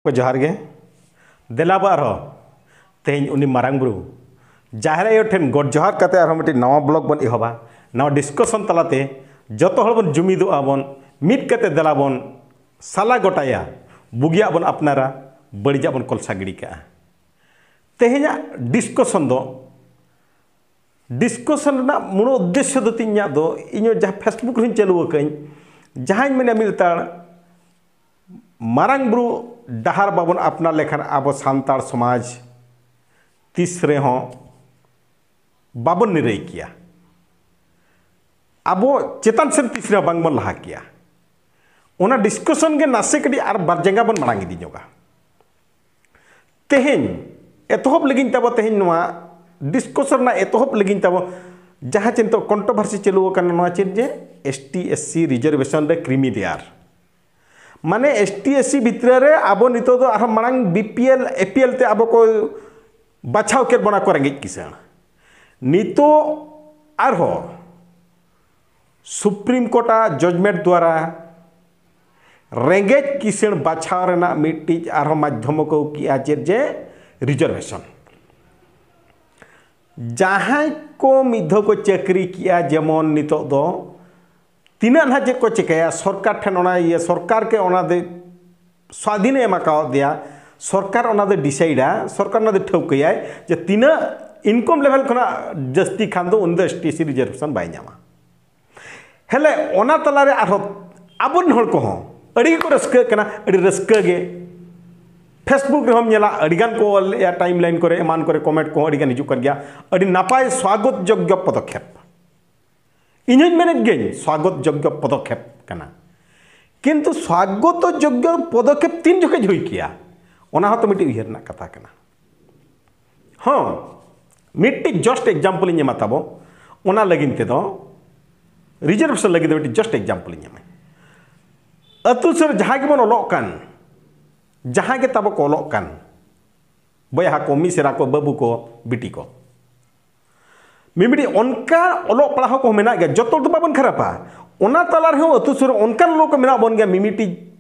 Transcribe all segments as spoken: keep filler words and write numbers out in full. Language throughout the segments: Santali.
ᱠᱚ ᱡᱚᱦᱟᱨ ᱜᱮ᱾ ᱫᱮᱞᱟ ᱵᱚ ᱟᱨᱦᱚᱸ ᱛᱮᱦᱮᱧ ᱩᱱᱤ ᱢᱟᱨᱟᱝ ᱵᱩᱨᱩ ᱡᱟᱦᱮᱨ ᱟᱭᱳ ᱴᱷᱮᱱ ᱜᱚᱰ ᱡᱚᱦᱟᱨ ᱠᱟᱛᱮ ᱟᱨᱦᱚᱸ ᱢᱤᱫᱴᱤᱡ ᱱᱟᱣᱟ ᱵᱞᱚᱜ ᱵᱚᱱ ᱮᱦᱚᱵᱟ᱾ ᱱᱟᱣᱟ ᱰᱤᱥᱠᱚᱥᱚᱱ ᱛᱟᱞᱟᱛᱮ ᱡᱚᱛᱚ ᱦᱚᱲ ᱵᱚᱱ ᱡᱩᱢᱤᱫᱚᱜᱼᱟ ᱵᱚᱱ, ᱢᱤᱫ ᱠᱟᱛᱮ ᱫᱮᱞᱟ ᱵᱚᱱ ᱥᱟᱞᱟ ᱜᱚᱴᱟᱭᱟ, ᱵᱩᱜᱤᱭᱟᱜ ᱵᱚᱱ ᱟᱯᱱᱟᱨᱟ, ᱵᱟᱹᱲᱤᱡᱟᱜ ᱵᱚᱱ ᱠᱚᱞᱥᱟ ᱜᱤᱰᱤ ᱠᱟᱜᱼᱟ᱾ ᱛᱮᱦᱮᱧᱟᱜ ᱰᱤᱥᱠᱚᱥᱚᱱ ᱫᱚ, ᱰᱤᱥᱠᱚᱥᱚᱱ ᱨᱮᱱᱟᱜ ᱢᱩᱲ ᱩᱫᱽᱫᱮᱥᱥᱚ ᱫᱚ ᱛᱤᱧ ᱤᱧᱟᱹᱜ ᱫᱚ, ᱤᱧ ᱦᱚᱸ ᱡᱟᱦᱟᱸ Facebook ᱨᱮᱧ ᱪᱟᱹᱞᱩ ᱟᱠᱟᱫᱟᱹᱧ, ᱡᱟᱦᱟᱸᱧ ᱢᱮᱱᱟ ᱢᱤᱫ ᱞᱮᱛᱟᱲ ᱢᱟᱨᱟᱝ ᱵᱩᱨᱩ ᱰᱟᱦᱟᱨ ᱵᱟᱵᱚᱱ ᱟᱯᱱᱟᱨ ᱞᱮᱠᱷᱟᱱ ᱟᱵᱚ ᱥᱟᱱᱛᱟᱲ ᱥᱚᱢᱟᱡᱽ ᱛᱤᱥ ᱨᱮᱦᱚᱸ ᱵᱟᱵᱚᱱ ᱱᱤᱨᱟᱹᱭ ᱠᱮᱭᱟ, ᱟᱵᱚ ᱪᱮᱛᱟᱱ ᱥᱮᱫ ᱛᱤᱥ ᱨᱮᱦᱚᱸ ᱵᱟᱝᱵᱚᱱ ᱞᱟᱦᱟ ᱠᱮᱭᱟ᱾ ᱚᱱᱟ ᱰᱤᱥᱠᱚᱥᱚᱱ ᱜᱮ ᱱᱟᱥᱮ ᱠᱟᱹᱴᱤᱡ ᱟᱨ ᱵᱟᱨ ᱡᱟᱸᱜᱟ ᱵᱚᱱ ᱢᱟᱲᱟᱝ ᱤᱫᱤ ᱧᱚᱜᱟ᱾ ᱛᱮᱦᱮᱧ ᱮᱛᱚᱦᱚᱵ ᱞᱟᱹᱜᱤᱫ ᱛᱟᱵᱚ, ᱛᱮᱦᱮᱧ ᱱᱚᱣᱟ ᱰᱤᱥᱠᱚᱥᱚᱱ ᱨᱮᱱᱟᱜ ᱮᱛᱚᱦᱚᱵ ᱞᱟᱹᱜᱤᱫ ᱛᱟᱵᱚ, ᱡᱟᱦᱟᱸ ᱪᱮ ᱱᱤᱛᱚᱜ ᱠᱚᱱᱴᱨᱳᱵᱷᱟᱨᱥᱤ ᱪᱟᱹᱞᱩ ᱟᱠᱟᱱᱟ, ᱱᱚᱣᱟ ᱪᱮᱫ ᱡᱮ ST SC ᱨᱤᱡᱟᱨᱵᱷᱮᱥᱚᱱ ᱨᱮ ᱠᱨᱤᱢᱤ ᱞᱮᱭᱟᱨ, ᱢᱟᱱᱮ ST SC ᱵᱷᱤᱛᱨᱤ ᱨᱮ ᱟᱵᱚ ᱱᱤᱛᱚᱜ ᱫᱚ ᱟᱨᱦᱚᱸ ᱢᱟᱲᱟᱝ BPL APL ᱛᱮ ᱟᱵᱚ ᱠᱚ ᱵᱟᱪᱷᱟᱣ ᱠᱮᱫ ᱵᱚᱱᱟ ᱠᱚ ᱨᱮᱸᱜᱮᱡ ᱠᱤᱥᱟᱹᱬ᱾ ᱱᱤᱛᱚᱜ ᱟᱨᱦᱚᱸ ᱥᱩᱯᱨᱤᱢ ᱠᱳᱨᱴᱟᱜ ᱡᱟᱡᱽᱢᱮᱱᱴ ᱫᱣᱟᱨᱟ ᱨᱮᱸᱜᱮᱡ ᱠᱤᱥᱟᱹᱬ ᱵᱟᱪᱷᱟᱣ ᱨᱮᱱᱟᱜ ᱢᱤᱫᱴᱤᱡ ᱟᱨᱦᱚᱸ ᱢᱟᱫᱽᱫᱷᱚᱢ ᱠᱚ ᱠᱮᱜᱼᱟ, ᱪᱮᱫ ᱡᱮ ᱨᱤᱡᱟᱨᱵᱷᱮᱥᱚᱱ᱾ ᱡᱟᱦᱟᱸᱭ ᱠᱚ ᱢᱤᱫ ᱫᱷᱟᱣ ᱠᱚ ᱪᱟᱹᱠᱨᱤ ᱠᱮᱜᱼᱟ, ᱡᱮᱢᱚᱱ ᱱᱤᱛᱚᱜ ᱫᱚ ᱛᱤᱱᱟᱹᱜ ᱱᱟᱦᱟᱜ ᱪᱮᱫ ᱠᱚ ᱪᱤᱠᱟᱹᱭᱟ, ᱥᱚᱨᱠᱟᱨ ᱴᱷᱮᱱ ᱚᱱᱟ ᱤᱭᱟᱹ, ᱥᱚᱨᱠᱟᱨ ᱜᱮ ᱚᱱᱟ ᱫᱚ ᱥᱣᱟᱫᱷᱤᱱᱮ ᱮᱢ ᱟᱠᱟᱣᱟᱫᱮᱭᱟ, ᱥᱚᱨᱠᱟᱨ ᱚᱱᱟ ᱫᱚ ᱰᱤᱥᱟᱭᱤᱰᱟ, ᱥᱚᱨᱠᱟᱨ ᱚᱱᱟ ᱫᱚ ᱴᱷᱟᱹᱣᱠᱟᱹᱭᱟᱭ ᱡᱮ ᱛᱤᱱᱟᱹᱜ ᱤᱱᱠᱚᱢ ᱞᱮᱵᱮᱞ ᱠᱷᱚᱱᱟᱜ ᱡᱟᱹᱥᱛᱤ ᱠᱷᱟᱱ ᱫᱚ ᱩᱱᱤ ᱫᱚ ST SC ᱨᱤᱡᱟᱨᱵᱷᱮᱥᱚᱱ ᱵᱟᱭ ᱧᱟᱢᱟ᱾ ᱦᱮᱞᱮ, ᱚᱱᱟ ᱛᱟᱞᱟᱨᱮ ᱟᱨᱦᱚᱸ ᱟᱵᱚᱨᱮᱱ ᱦᱚᱲ ᱠᱚᱦᱚᱸ ᱟᱹᱰᱤ ᱜᱮᱠᱚ ᱨᱟᱹᱥᱠᱟᱹᱜ ᱠᱟᱱᱟ, ᱟᱹᱰᱤ ᱨᱟᱹᱥᱠᱟᱹ ᱜᱮ᱾ Facebook ᱨᱮᱦᱚᱸᱢ ᱧᱮᱞᱟ, ᱟᱹᱰᱤᱜᱟᱱ ᱠᱚ ᱚᱞᱮᱜᱼᱟ, ᱴᱟᱭᱤᱢ ᱞᱟᱭᱤᱱ ᱠᱚᱨᱮ ᱮᱢᱟᱱ ᱠᱚᱨᱮ ᱠᱚᱢᱮᱱᱴ ᱠᱚᱦᱚᱸ ᱟᱹᱰᱤᱜᱟᱱ ᱦᱤᱡᱩᱜ ᱠᱟᱱ ᱜᱮᱭᱟ᱾ ᱟᱹᱰᱤ ᱱᱟᱯᱟᱭ ᱥᱣᱟᱜᱚᱛ ᱡᱳᱜᱽᱜᱚ ᱯᱚᱫᱚᱠᱷᱮᱯ᱾ ᱤᱧ ᱦᱚᱸᱧ ᱢᱮᱱᱮᱫ ᱜᱤᱭᱟᱹᱧ ᱥᱣᱟᱜᱚᱛ ᱡᱳᱜᱽᱜᱚ ᱯᱚᱫᱚᱠᱷᱮᱯ ᱠᱟᱱᱟ, ᱠᱤᱱᱛᱩ ᱥᱣᱟᱜᱚᱛ ᱡᱳᱜᱽᱜᱚ ᱯᱚᱫᱚᱠᱷᱮᱯ ᱛᱤᱱ ᱡᱚᱠᱷᱮᱡ ᱦᱩᱭ ᱠᱮᱭᱟ, ᱚᱱᱟ ᱦᱚᱸᱛᱚ ᱢᱤᱫᱴᱤᱡ ᱩᱭᱦᱟᱹᱨ ᱨᱮᱱᱟᱜ ᱠᱟᱛᱷᱟ ᱠᱟᱱᱟ᱾ ᱦᱚᱸ, ᱢᱤᱫᱴᱤᱡ just example ᱤᱧ ᱮᱢᱟ ᱛᱟᱵᱚ, ᱚᱱᱟ ᱞᱟᱹᱜᱤᱫ ᱛᱮᱫᱚ, ᱨᱤᱡᱟᱨᱵᱷᱮᱥᱚᱱ ᱞᱟᱹᱜᱤᱫ ᱫᱚ ᱢᱤᱫᱴᱤᱡ just example ᱤᱧ ᱮᱢᱟ᱾ ᱟᱹᱛᱩ ᱥᱩᱨ ᱡᱟᱦᱟᱸᱭ ᱜᱮᱵᱚᱱ ᱚᱞᱚᱜ ᱠᱟᱱ, ᱡᱟᱦᱟᱸᱭ ᱜᱮ ᱛᱟᱵᱚ ᱠᱚ ᱚᱞᱚᱜ ᱠᱟᱱ, ᱵᱚᱭᱦᱟ ᱠᱚ, ᱢᱤᱥᱮᱨᱟ ᱠᱚ, ᱵᱟᱹᱵᱩ ᱠᱚ, ᱵᱤᱴᱤ ᱠᱚ, ᱢᱤᱢᱤᱫᱴᱤᱡ ᱚᱱᱠᱟ ᱚᱞᱚᱜ ᱯᱟᱲᱦᱟᱣ ᱠᱚ ᱢᱮᱱᱟᱜ ᱜᱮᱭᱟ, ᱡᱚᱛᱚ ᱫᱚ ᱵᱟᱵᱚᱱ ᱠᱷᱟᱨᱟᱯᱟ᱾ ᱚᱱᱟ ᱛᱟᱞᱟ ᱨᱮᱦᱚᱸ ᱟᱹᱛᱩ ᱥᱩᱨ ᱨᱮ ᱚᱱᱠᱟᱱ ᱞᱚ ᱠᱚ ᱢᱮᱱᱟᱜ ᱵᱚᱱ ᱜᱮᱭᱟ, ᱢᱤᱢᱤᱫᱴᱤᱡ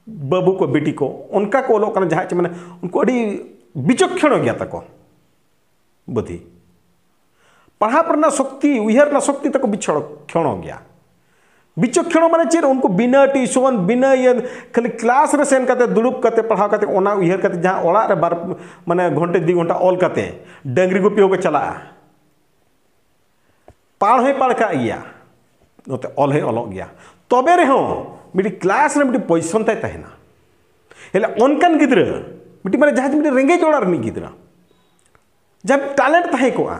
ᱵᱟᱹᱵᱩ ᱠᱚ, ᱵᱤᱴᱤ ᱠᱚ, ᱚᱱᱠᱟ ᱠᱚ ᱚᱞᱚᱜ ᱠᱟᱱᱟ, ᱡᱟᱦᱟᱸ ᱪᱮ ᱢᱟᱱᱮ ᱩᱱᱠᱩ ᱟᱹᱰᱤ ᱵᱤᱪᱚᱠᱠᱷᱚᱬᱚ ᱜᱮᱭᱟ ᱛᱟᱠᱚ ᱵᱩᱫᱷᱤ᱾ ᱯᱟᱲᱦᱟᱣ ᱨᱮᱱᱟᱜ ᱥᱚᱠᱛᱤ, ᱩᱭᱦᱟᱹᱨ ᱨᱮᱱᱟᱜ ᱥᱚᱠᱛᱤ ᱛᱟᱠᱚ ᱵᱤᱪᱷᱚᱲ-, ᱠᱷᱮᱬᱚ ᱜᱮᱭᱟ᱾ ᱵᱤᱪᱚᱠᱠᱷᱚᱬᱚ ᱢᱟᱱᱮ ᱪᱮᱫ? ᱩᱱᱠᱩ ᱵᱤᱱᱟᱹ ᱴᱤᱭᱩᱥᱚᱱ, ᱵᱤᱱᱟᱹ ᱤᱭᱟᱹ, ᱠᱷᱟᱹᱞᱤ ᱠᱞᱟᱥ ᱨᱮ ᱥᱮᱱ ᱠᱟᱛᱮ, ᱫᱩᱲᱩᱵ ᱠᱟᱛᱮ, ᱯᱟᱲᱦᱟᱣ ᱠᱟᱛᱮ, ᱚᱱᱟ ᱩᱭᱦᱟᱹᱨ ᱠᱟᱛᱮ, ᱡᱟᱦᱟᱸ ᱚᱲᱟᱜ ᱨᱮ ᱵᱟᱨ, ᱢᱟᱱᱮ ᱜᱷᱚᱱᱴᱮ ᱫᱩᱭ ᱜᱷᱚᱱᱴᱟ ᱚᱞ ᱠᱟᱛᱮ, ᱰᱟᱹᱝᱨᱤ ᱜᱩᱯᱤ ᱦᱚᱸᱠᱚ ᱪᱟᱞᱟᱜᱼᱟ, ᱯᱟᱲ ᱦᱚᱸᱭ ᱯᱟᱲ ᱠᱟᱜ ᱜᱮᱭᱟ, ᱱᱚᱛᱮ ᱚᱞ ᱦᱚᱸᱭ ᱚᱞᱚᱜ ᱜᱮᱭᱟ, ᱛᱚᱵᱮ ᱨᱮᱦᱚᱸ ᱢᱤᱫᱴᱤᱡ ᱠᱞᱟᱥ ᱨᱮ ᱢᱤᱫᱴᱤᱡ ᱯᱚᱡᱤᱥᱚᱱ ᱛᱟᱭ ᱛᱟᱦᱮᱱᱟ᱾ ᱦᱮᱞᱮ ᱚᱱᱠᱟᱱ ᱜᱤᱫᱽᱨᱟᱹ, ᱢᱤᱫᱴᱤᱡ ᱢᱟᱱᱮ ᱡᱟᱦᱟᱸ ᱪᱮ ᱢᱤᱫᱴᱤᱡ ᱨᱮᱸᱜᱮᱡ ᱚᱲᱟᱜ ᱨᱤᱱᱤᱡ ᱜᱤᱫᱽᱨᱟᱹ, ᱡᱟᱦᱟᱸ ᱴᱮᱞᱮᱱᱴ ᱛᱟᱦᱮᱸ ᱠᱚᱜᱼᱟ,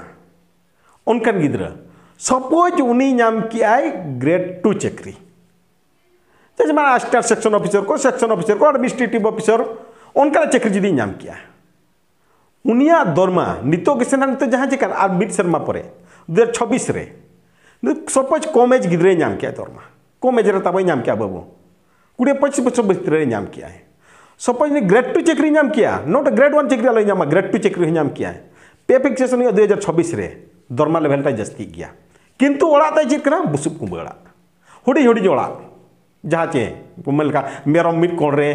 ᱚᱱᱠᱟᱱ ᱜᱤᱫᱽᱨᱟᱹ, ᱥᱟᱯᱳᱡᱽ ᱩᱱᱤ ᱧᱟᱢ ᱠᱮᱜᱼᱟᱭ ᱜᱨᱮᱰ ᱴᱩ ᱪᱟᱹᱠᱨᱤ, ᱡᱮ ᱡᱮᱢᱚᱱ ᱟᱥᱤᱥᱴᱮᱱᱴ ᱥᱮᱠᱥᱚᱱ ᱚᱯᱷᱤᱥᱟᱨ ᱠᱚ, ᱥᱮᱠᱥᱚᱱ ᱚᱯᱷᱤᱥᱟᱨ ᱠᱚ, ᱮᱰᱢᱤᱱᱤᱥᱴᱨᱮᱴᱤᱵᱷ ᱚᱯᱷᱤᱥᱟᱨ, ᱚᱱᱠᱟᱱᱟᱜ ᱪᱟᱹᱠᱨᱤ ᱡᱩᱫᱤ ᱧᱟᱢ ᱠᱮᱜᱼᱟ, ᱩᱱᱤᱭᱟᱜ ᱫᱚᱨᱢᱟ ᱱᱤᱛᱚᱜ ᱜᱮᱥᱮ ᱱᱟᱦᱟᱜ, ᱱᱤᱛᱚᱜ ᱡᱟᱦᱟᱸ ᱪᱮ ᱠᱟᱱ, ᱟᱨ ᱢᱤᱫ ᱥᱮᱨᱢᱟ ᱯᱚᱨᱮ, ᱫᱩ ᱦᱟᱡᱟᱨ ᱪᱷᱚᱵᱵᱤᱥ ᱨᱮ, ᱥᱟᱯᱳᱡᱽ ᱠᱚᱢ ᱮᱡᱽ ᱜᱤᱫᱽᱨᱟᱹᱭ ᱧᱟᱢ ᱠᱮᱜᱼᱟ ᱫᱚᱨᱢᱟ, ᱠᱚᱢ ᱮᱡᱽ ᱨᱮ ᱛᱟᱵᱚᱭ ᱧᱟᱢ ᱠᱮᱜᱼᱟ ᱵᱟᱹᱵᱩ, ᱠᱩᱲᱤ ᱯᱚᱸᱪᱤᱥ ᱵᱚᱪᱷᱚᱨ ᱵᱷᱤᱛᱨᱤ ᱨᱮ ᱧᱟᱢ ᱠᱮᱜᱼᱟᱭ᱾ ᱥᱟᱯᱳᱡᱽ ᱩᱱᱤ ᱜᱨᱮᱰ ᱴᱩ ᱪᱟᱹᱠᱨᱤ ᱧᱟᱢ ᱠᱮᱜᱼᱟ, ᱱᱚᱴ ᱜᱨᱮᱰ ᱳᱣᱟᱱ ᱪᱟᱹᱠᱨᱤ ᱟᱞᱚᱭ ᱧᱟᱢᱟ, ᱜᱨᱮᱰ ᱴᱩ ᱪᱟᱹᱠᱨᱤ ᱦᱚᱸ ᱧᱟᱢ ᱠᱮᱜᱼᱟᱭ᱾ ᱯᱮ ᱯᱷᱤᱠᱥᱮᱥᱚᱱ ᱦᱩᱭᱩᱜᱼᱟ ᱫᱩ ᱦᱟᱡᱟᱨ ᱪᱷᱚᱵᱵᱤᱥ ᱨᱮ, ᱫᱚᱨᱢᱟ ᱞᱮᱵᱷᱮᱞ ᱴᱟᱭ ᱡᱟᱹᱥᱛᱤᱜ ᱜᱮᱭᱟ᱾ ᱠᱤᱱᱛᱩ ᱚᱲᱟᱜ ᱛᱟᱭ ᱪᱮᱫ ᱠᱟᱱᱟ? ᱵᱩᱥᱩᱵ ᱠᱩᱸᱵᱟᱹ ᱚᱲᱟᱜ, ᱦᱩᱰᱤᱧ ᱦᱩᱰᱤᱧ ᱚᱲᱟᱜ, ᱡᱟᱦᱟᱸ ᱪᱮ ᱠᱚ ᱢᱮᱱ ᱞᱮᱠᱟ, ᱢᱮᱨᱚᱢ ᱢᱤᱫ ᱠᱚᱬ ᱨᱮ,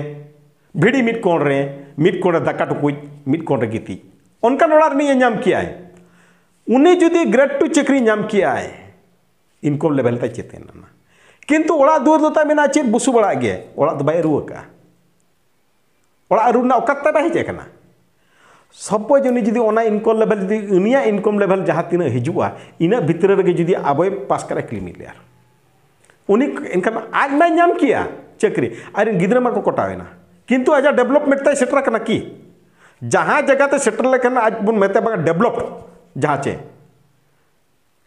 ᱵᱷᱤᱰᱤ ᱢᱤᱫ ᱠᱚᱬ ᱨᱮ, ᱢᱤᱫ ᱠᱚᱬ ᱨᱮ ᱫᱟᱠᱟ ᱴᱩᱠᱩᱡ, ᱢᱤᱫ ᱠᱚᱬ ᱨᱮ ᱜᱤᱛᱤᱡ, ᱚᱱᱠᱟᱱ ᱚᱲᱟᱜ ᱨᱤᱱᱤᱡ ᱮ ᱧᱟᱢ ᱠᱮᱜᱼᱟᱭ᱾ ᱩᱱᱤ ᱡᱩᱫᱤ ᱜᱨᱮᱰ ᱴᱩ ᱪᱟᱹᱠᱨᱤ ᱧᱟᱢ ᱠᱮᱜᱼᱟᱭ, ᱤᱱᱠᱚᱢ ᱞᱮᱵᱷᱮᱞ ᱛᱟᱭ ᱪᱮᱛᱟᱱ ᱮᱱᱟ, ᱠᱤᱱᱛᱩ ᱚᱲᱟᱜ ᱫᱩᱣᱟᱹᱨ ᱫᱚ ᱛᱟᱭ ᱢᱮᱱᱟᱜᱼᱟ ᱪᱮᱫ? ᱵᱩᱥᱩᱵ ᱚᱲᱟᱜ ᱜᱮ, ᱚᱲᱟᱜ ᱫᱚ ᱵᱟᱭ ᱟᱹᱨᱩ ᱟᱠᱟᱫᱼᱟ᱾ ᱚᱲᱟᱜ ᱟᱹᱨᱩ ᱨᱮᱱᱟᱜ ᱚᱠᱟᱛ ᱛᱟᱭ ᱵᱟᱭ ᱦᱮᱡ ᱟᱠᱟᱱᱟ᱾ ᱥᱟᱯᱳᱡᱽ ᱩᱱᱤ ᱡᱩᱫᱤ ᱚᱱᱟ ᱤᱱᱠᱚᱢ ᱞᱮᱵᱷᱮᱞ, ᱡᱩᱫᱤ ᱩᱱᱤᱭᱟᱜ ᱤᱱᱠᱚᱢ ᱞᱮᱵᱷᱮᱞ ᱡᱟᱦᱟᱸ ᱛᱤᱱᱟᱹᱜ ᱦᱤᱡᱩᱜᱼᱟ, ᱤᱱᱟᱹᱜ ᱵᱷᱤᱛᱨᱤ ᱨᱮᱜᱮ ᱡᱩᱫᱤ ᱟᱵᱚᱭ ᱯᱟᱥ ᱠᱟᱜᱼᱟ ᱠᱨᱤᱢᱤ ᱞᱮᱭᱟᱨ, ᱩᱱᱤ ᱮᱱᱠᱷᱟᱱ ᱟᱡ ᱢᱟᱭ ᱧᱟᱢ ᱠᱮᱭᱟ ᱪᱟᱹᱠᱨᱤ, ᱟᱡ ᱨᱮᱱ ᱜᱤᱫᱽᱨᱟᱹ ᱢᱟᱠᱚ ᱠᱚᱴᱟᱣ ᱮᱱᱟ, ᱠᱤᱱᱛᱩ ᱟᱡᱟᱜ ᱰᱮᱵᱷᱞᱚᱯᱢᱮᱱᱴ ᱛᱟᱭ ᱥᱮᱴᱮᱨ ᱟᱠᱟᱱᱟ ᱠᱤ? ᱡᱟᱦᱟᱸ ᱡᱟᱭᱜᱟ ᱛᱮ ᱥᱮᱴᱮᱨ ᱞᱮᱠᱷᱟᱱ ᱟᱡ ᱵᱚᱱ ᱢᱮᱛᱟᱭ ᱵᱟᱝ ᱰᱮᱵᱷᱞᱚᱯ, ᱡᱟᱦᱟᱸ ᱪᱮ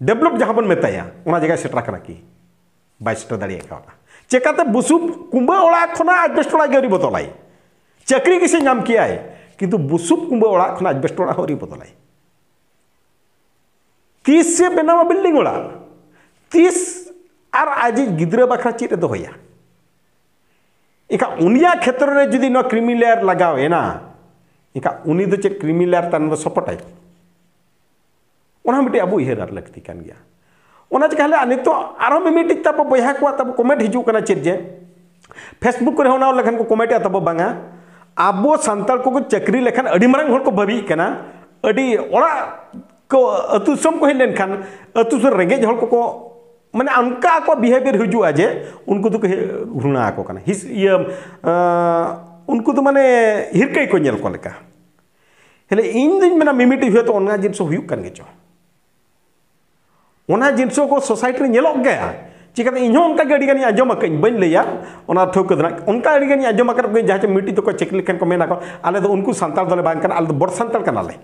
ᱰᱮᱵᱷᱞᱚᱯ ᱡᱟᱦᱟᱸ ᱵᱚᱱ ᱢᱮᱛᱟᱭᱟ, ᱚᱱᱟ ᱡᱟᱭᱜᱟᱭ ᱥᱮᱴᱮᱨ ᱟᱠᱟᱱᱟ ᱠᱤ? ᱵᱟᱭ ᱥᱮᱴᱮᱨ ᱫᱟᱲᱮᱭᱟᱜ ᱠᱟᱱᱟ᱾ ᱪᱮᱠᱟᱛᱮ? ᱵᱩᱥᱩᱵ ᱠᱩᱸᱵᱟᱹ ᱚᱲᱟᱜ ᱠᱷᱚᱱᱟᱜ ᱟᱡᱵᱮᱥᱴ ᱚᱲᱟᱜ ᱜᱮ ᱟᱹᱣᱨᱤ ᱵᱚᱫᱚᱞᱟᱭ᱾ ᱪᱟᱹᱠᱨᱤ ᱜᱮᱥᱮ ᱧᱟᱢ ᱠᱮᱜᱼᱟᱭ, ᱠᱤᱱᱛᱩ ᱵᱩᱥᱩᱵ ᱠᱩᱸᱵᱟᱹ ᱚᱲᱟᱜ ᱠᱷᱚᱱᱟᱜ ᱟᱡᱵᱮᱥᱴ ᱚᱲᱟᱜ ᱦᱚᱸ ᱟᱹᱣᱨᱤ ᱵᱚᱫᱚᱞᱟᱭ᱾ ᱛᱤᱥ ᱥᱮ ᱵᱮᱱᱟᱣᱟ ᱵᱤᱞᱰᱤᱝ ᱚᱲᱟᱜ? ᱛᱤᱥ ᱟᱨ ᱟᱡᱤᱡ ᱜᱤᱫᱽᱨᱟᱹ ᱵᱟᱠᱷᱨᱟ ᱪᱮᱫ ᱮ ᱫᱚᱦᱚᱭᱟ? ᱮᱱᱠᱷᱟᱱ ᱩᱱᱤᱭᱟᱜ ᱠᱷᱮᱛᱨᱚ ᱨᱮ ᱡᱩᱫᱤ ᱱᱚᱣᱟ ᱠᱨᱤᱢᱤ ᱞᱮᱭᱟᱨ ᱞᱟᱜᱟᱣ ᱮᱱᱟ, ᱮᱱᱠᱷᱟᱱ ᱩᱱᱤ ᱫᱚ ᱪᱮᱫ ᱠᱨᱤᱢᱤ ᱞᱮᱭᱟᱨ ᱛᱟᱭᱱᱚᱢ ᱫᱚ ᱥᱚᱯᱚᱴᱟᱭ? ᱚᱱᱟ ᱦᱚᱸ ᱢᱤᱫᱴᱮᱡ ᱟᱵᱚ ᱩᱭᱦᱟᱹᱨ ᱟᱨ ᱞᱟᱹᱠᱛᱤ ᱠᱟᱱ ᱜᱮᱭᱟ᱾ ᱚᱱᱟ ᱪᱤᱠᱟ ᱦᱟᱞᱮ ᱱᱤᱛᱚᱜ ᱟᱨᱦᱚᱸ ᱢᱤᱢᱤᱫᱴᱤᱡ ᱛᱟᱵᱚ ᱵᱚᱭᱦᱟ ᱠᱚᱣᱟᱜ ᱛᱟᱵᱚ ᱠᱚᱢᱮᱱᱴ ᱦᱤᱡᱩᱜ ᱠᱟᱱᱟ ᱪᱮᱫ ᱡᱮ, Facebook ᱠᱚᱨᱮ ᱦᱚᱸ ᱚᱱᱟ ᱞᱮᱠᱷᱟᱱ ᱠᱚ ᱠᱚᱢᱮᱱᱴ ᱮᱫᱟ, ᱛᱟᱵᱚ ᱵᱟᱝᱟ, ᱟᱵᱚ ᱥᱟᱱᱛᱟᱲ ᱠᱚᱠᱚ ᱪᱟᱹᱠᱨᱤ ᱞᱮᱠᱷᱟᱱ ᱟᱹᱰᱤ ᱢᱟᱨᱟᱝ ᱦᱚᱲ ᱠᱚ ᱵᱷᱟᱹᱵᱤᱜ ᱠᱟᱱᱟ, ᱟᱹᱰᱤ ᱚᱲᱟᱜ ᱠᱚ ᱟᱹᱛᱩ ᱫᱤᱥᱚᱢ ᱠᱚ ᱦᱮᱡ ᱞᱮᱱᱠᱷᱟᱱ ᱟᱹᱛᱩ ᱫᱤᱥᱚᱢ ᱨᱮᱸᱜᱮᱡ ᱦᱚᱲ ᱠᱚᱠᱚ, ᱢᱟᱱᱮ, ᱚᱱᱠᱟ ᱟᱠᱚᱣᱟᱜ ᱵᱤᱦᱮᱵᱤᱭᱟᱨ ᱦᱤᱡᱩᱜᱼᱟ ᱡᱮ ᱩᱱᱠᱩ ᱫᱚᱠᱚ ᱦᱮ-, ᱜᱷᱩᱬᱟ ᱟᱠᱚ ᱠᱟᱱᱟ, ᱦᱤᱥ ᱤᱭᱟᱹ ᱟᱸ, ᱩᱱᱠᱩ ᱫᱚ ᱢᱟᱱᱮ ᱦᱤᱨᱠᱟᱹ ᱜᱮᱠᱚ ᱧᱮᱞ ᱠᱚ ᱞᱮᱠᱟ᱾ ᱦᱮᱞᱮ ᱤᱧ ᱫᱩᱧ ᱢᱮᱱᱟ ᱢᱤᱢᱤᱫᱴᱤᱡ ᱦᱚᱭᱛᱳ ᱚᱱᱟ ᱡᱤᱱᱤᱥ ᱦᱩᱭᱩᱜ ᱠᱟᱱ ᱜᱮᱪᱚ, ᱚᱱᱟ ᱡᱤᱱᱤᱥ ᱠᱚ ᱥᱳᱥᱟᱭᱴᱤ ᱨᱮ ᱧᱮᱞᱚᱜ ᱜᱮᱭᱟ᱾ ᱪᱤᱠᱟᱹᱛᱮ ᱤᱧ ᱦᱚᱸ ᱚᱱᱠᱟ ᱜᱮ ᱟᱹᱰᱤ ᱜᱟᱱᱤᱧ ᱟᱸᱡᱚᱢ ᱟᱠᱟᱫᱟᱹᱧ, ᱵᱟᱹᱧ ᱞᱟᱹᱭᱟ, ᱚᱱᱟ ᱴᱷᱟᱹᱣᱠᱟᱹ ᱫᱚ ᱱᱟᱜ, ᱚᱱᱠᱟ ᱟᱹᱰᱤ ᱜᱟᱱᱤᱧ ᱟᱸᱡᱚᱢ ᱟᱠᱟᱫ ᱠᱚᱣᱟᱧ, ᱡᱟᱦᱟᱸ ᱪᱮ ᱢᱤᱫᱴᱤᱡ ᱫᱚᱠᱚ ᱪᱟᱹᱠᱨᱤ ᱞᱮᱠᱷᱟᱱ ᱠᱚ ᱢᱮᱱᱟ ᱠᱚ, "ᱟᱞᱮ ᱫᱚ ᱩᱱᱠᱩ ᱥᱟᱱᱛᱟᱲ ᱫᱚᱞᱮ ᱵᱟᱝ ᱠᱟᱱᱟ, ᱟᱞᱮ ᱫᱚ ᱵᱚᱴ ᱥᱟᱱᱛᱟᱲ ᱠᱟᱱᱟᱞᱮ,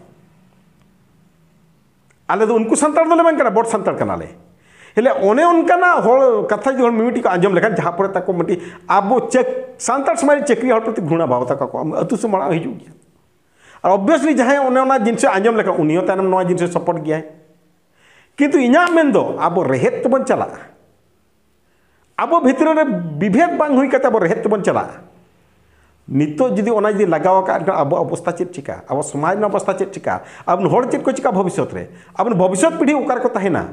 ᱟᱞᱮ ᱫᱚ ᱩᱱᱠᱩ ᱥᱟᱱᱛᱟᱲ ᱫᱚᱞᱮ ᱵᱟᱝ ᱠᱟᱱᱟ, ᱵᱚᱴ ᱥᱟᱱᱛᱟᱲ ᱠᱟᱱᱟᱞᱮ᱾" ᱦᱮᱞᱮ ᱚᱱᱮ ᱚᱱᱠᱟᱱᱟᱜ ᱦᱚᱲ ᱠᱟᱛᱷᱟ ᱡᱩᱫᱤ ᱦᱚᱲ ᱢᱤᱢᱤᱫᱴᱤᱡ ᱠᱚ ᱟᱸᱡᱚᱢ ᱞᱮᱠᱷᱟᱱ, ᱡᱟᱦᱟᱸ ᱯᱚᱨᱮ ᱛᱟᱠᱚ ᱢᱤᱫᱴᱤᱡ ᱟᱵᱚ ᱪᱟᱹᱠ-, ᱥᱟᱱᱛᱟᱲ ᱥᱚᱢᱟᱡᱽ ᱨᱮ ᱪᱟᱹᱠᱨᱤ ᱦᱚᱲ ᱯᱨᱚᱛᱤ ᱜᱷᱩᱬᱟ ᱵᱷᱟᱵᱽ ᱛᱟᱠᱚ ᱠᱚ ᱟᱹᱛᱩ ᱥᱮᱫ ᱢᱟᱲᱟᱝ ᱦᱤᱡᱩᱜ ᱜᱮᱭᱟ᱾ ᱟᱨ obviously ᱡᱟᱦᱟᱸᱭ ᱚᱱᱮ ᱚᱱᱟ ᱡᱤᱱᱤᱥ ᱟᱸᱡᱚᱢ ᱞᱮᱠᱷᱟᱱ, ᱩᱱᱤ ᱦᱚᱸ ᱛᱟᱭᱱᱚᱢ ᱱᱚᱣᱟ ᱡᱤᱱᱤᱥ support ᱜᱮᱭᱟᱭ᱾ ᱠᱤᱱᱛᱩ ᱤᱧᱟᱹᱜ ᱢᱮᱱ ᱫᱚ, ᱟᱵᱚ ᱨᱮᱦᱮᱫ ᱛᱮᱵᱚᱱ ᱪᱟᱞᱟᱜᱼᱟ᱾ ᱟᱵᱚ ᱵᱷᱤᱛᱨᱤ ᱨᱮ ᱵᱤᱵᱷᱮᱫ ᱵᱟᱝ ᱦᱩᱭ ᱠᱟᱛᱮ ᱟᱵᱚ ᱨᱮᱦᱮᱫ ᱛᱮᱵᱚᱱ ᱪᱟᱞᱟᱜᱼᱟ᱾ ᱱᱤᱛᱚᱜ ᱡᱩᱫᱤ ᱚᱱᱟ ᱡᱩᱫᱤ ᱞᱟᱜᱟᱣ ᱟᱠᱟᱫ ᱠᱷᱟᱱ, ᱟᱵᱚᱣᱟᱜ ᱚᱵᱚᱥᱛᱟ ᱪᱮᱫ ᱪᱤᱠᱟ? ᱟᱵᱚ ᱥᱚᱢᱟᱡᱽ ᱨᱮᱱᱟᱜ ᱚᱵᱚᱥᱛᱟ ᱪᱮᱫ ᱪᱤᱠᱟ? ᱟᱵᱚ ᱦᱚᱲ ᱪᱮᱫ ᱠᱚ ᱪᱤᱠᱟ ᱵᱷᱚᱵᱤᱥᱥᱚᱛ ᱨᱮ? ᱟᱵᱚ ᱵᱷᱚᱵᱤᱥᱥᱚᱛ ᱯᱤᱲᱦᱤ ᱚᱠᱟ ᱨᱮᱠᱚ ᱛᱟᱦᱮᱱᱟ?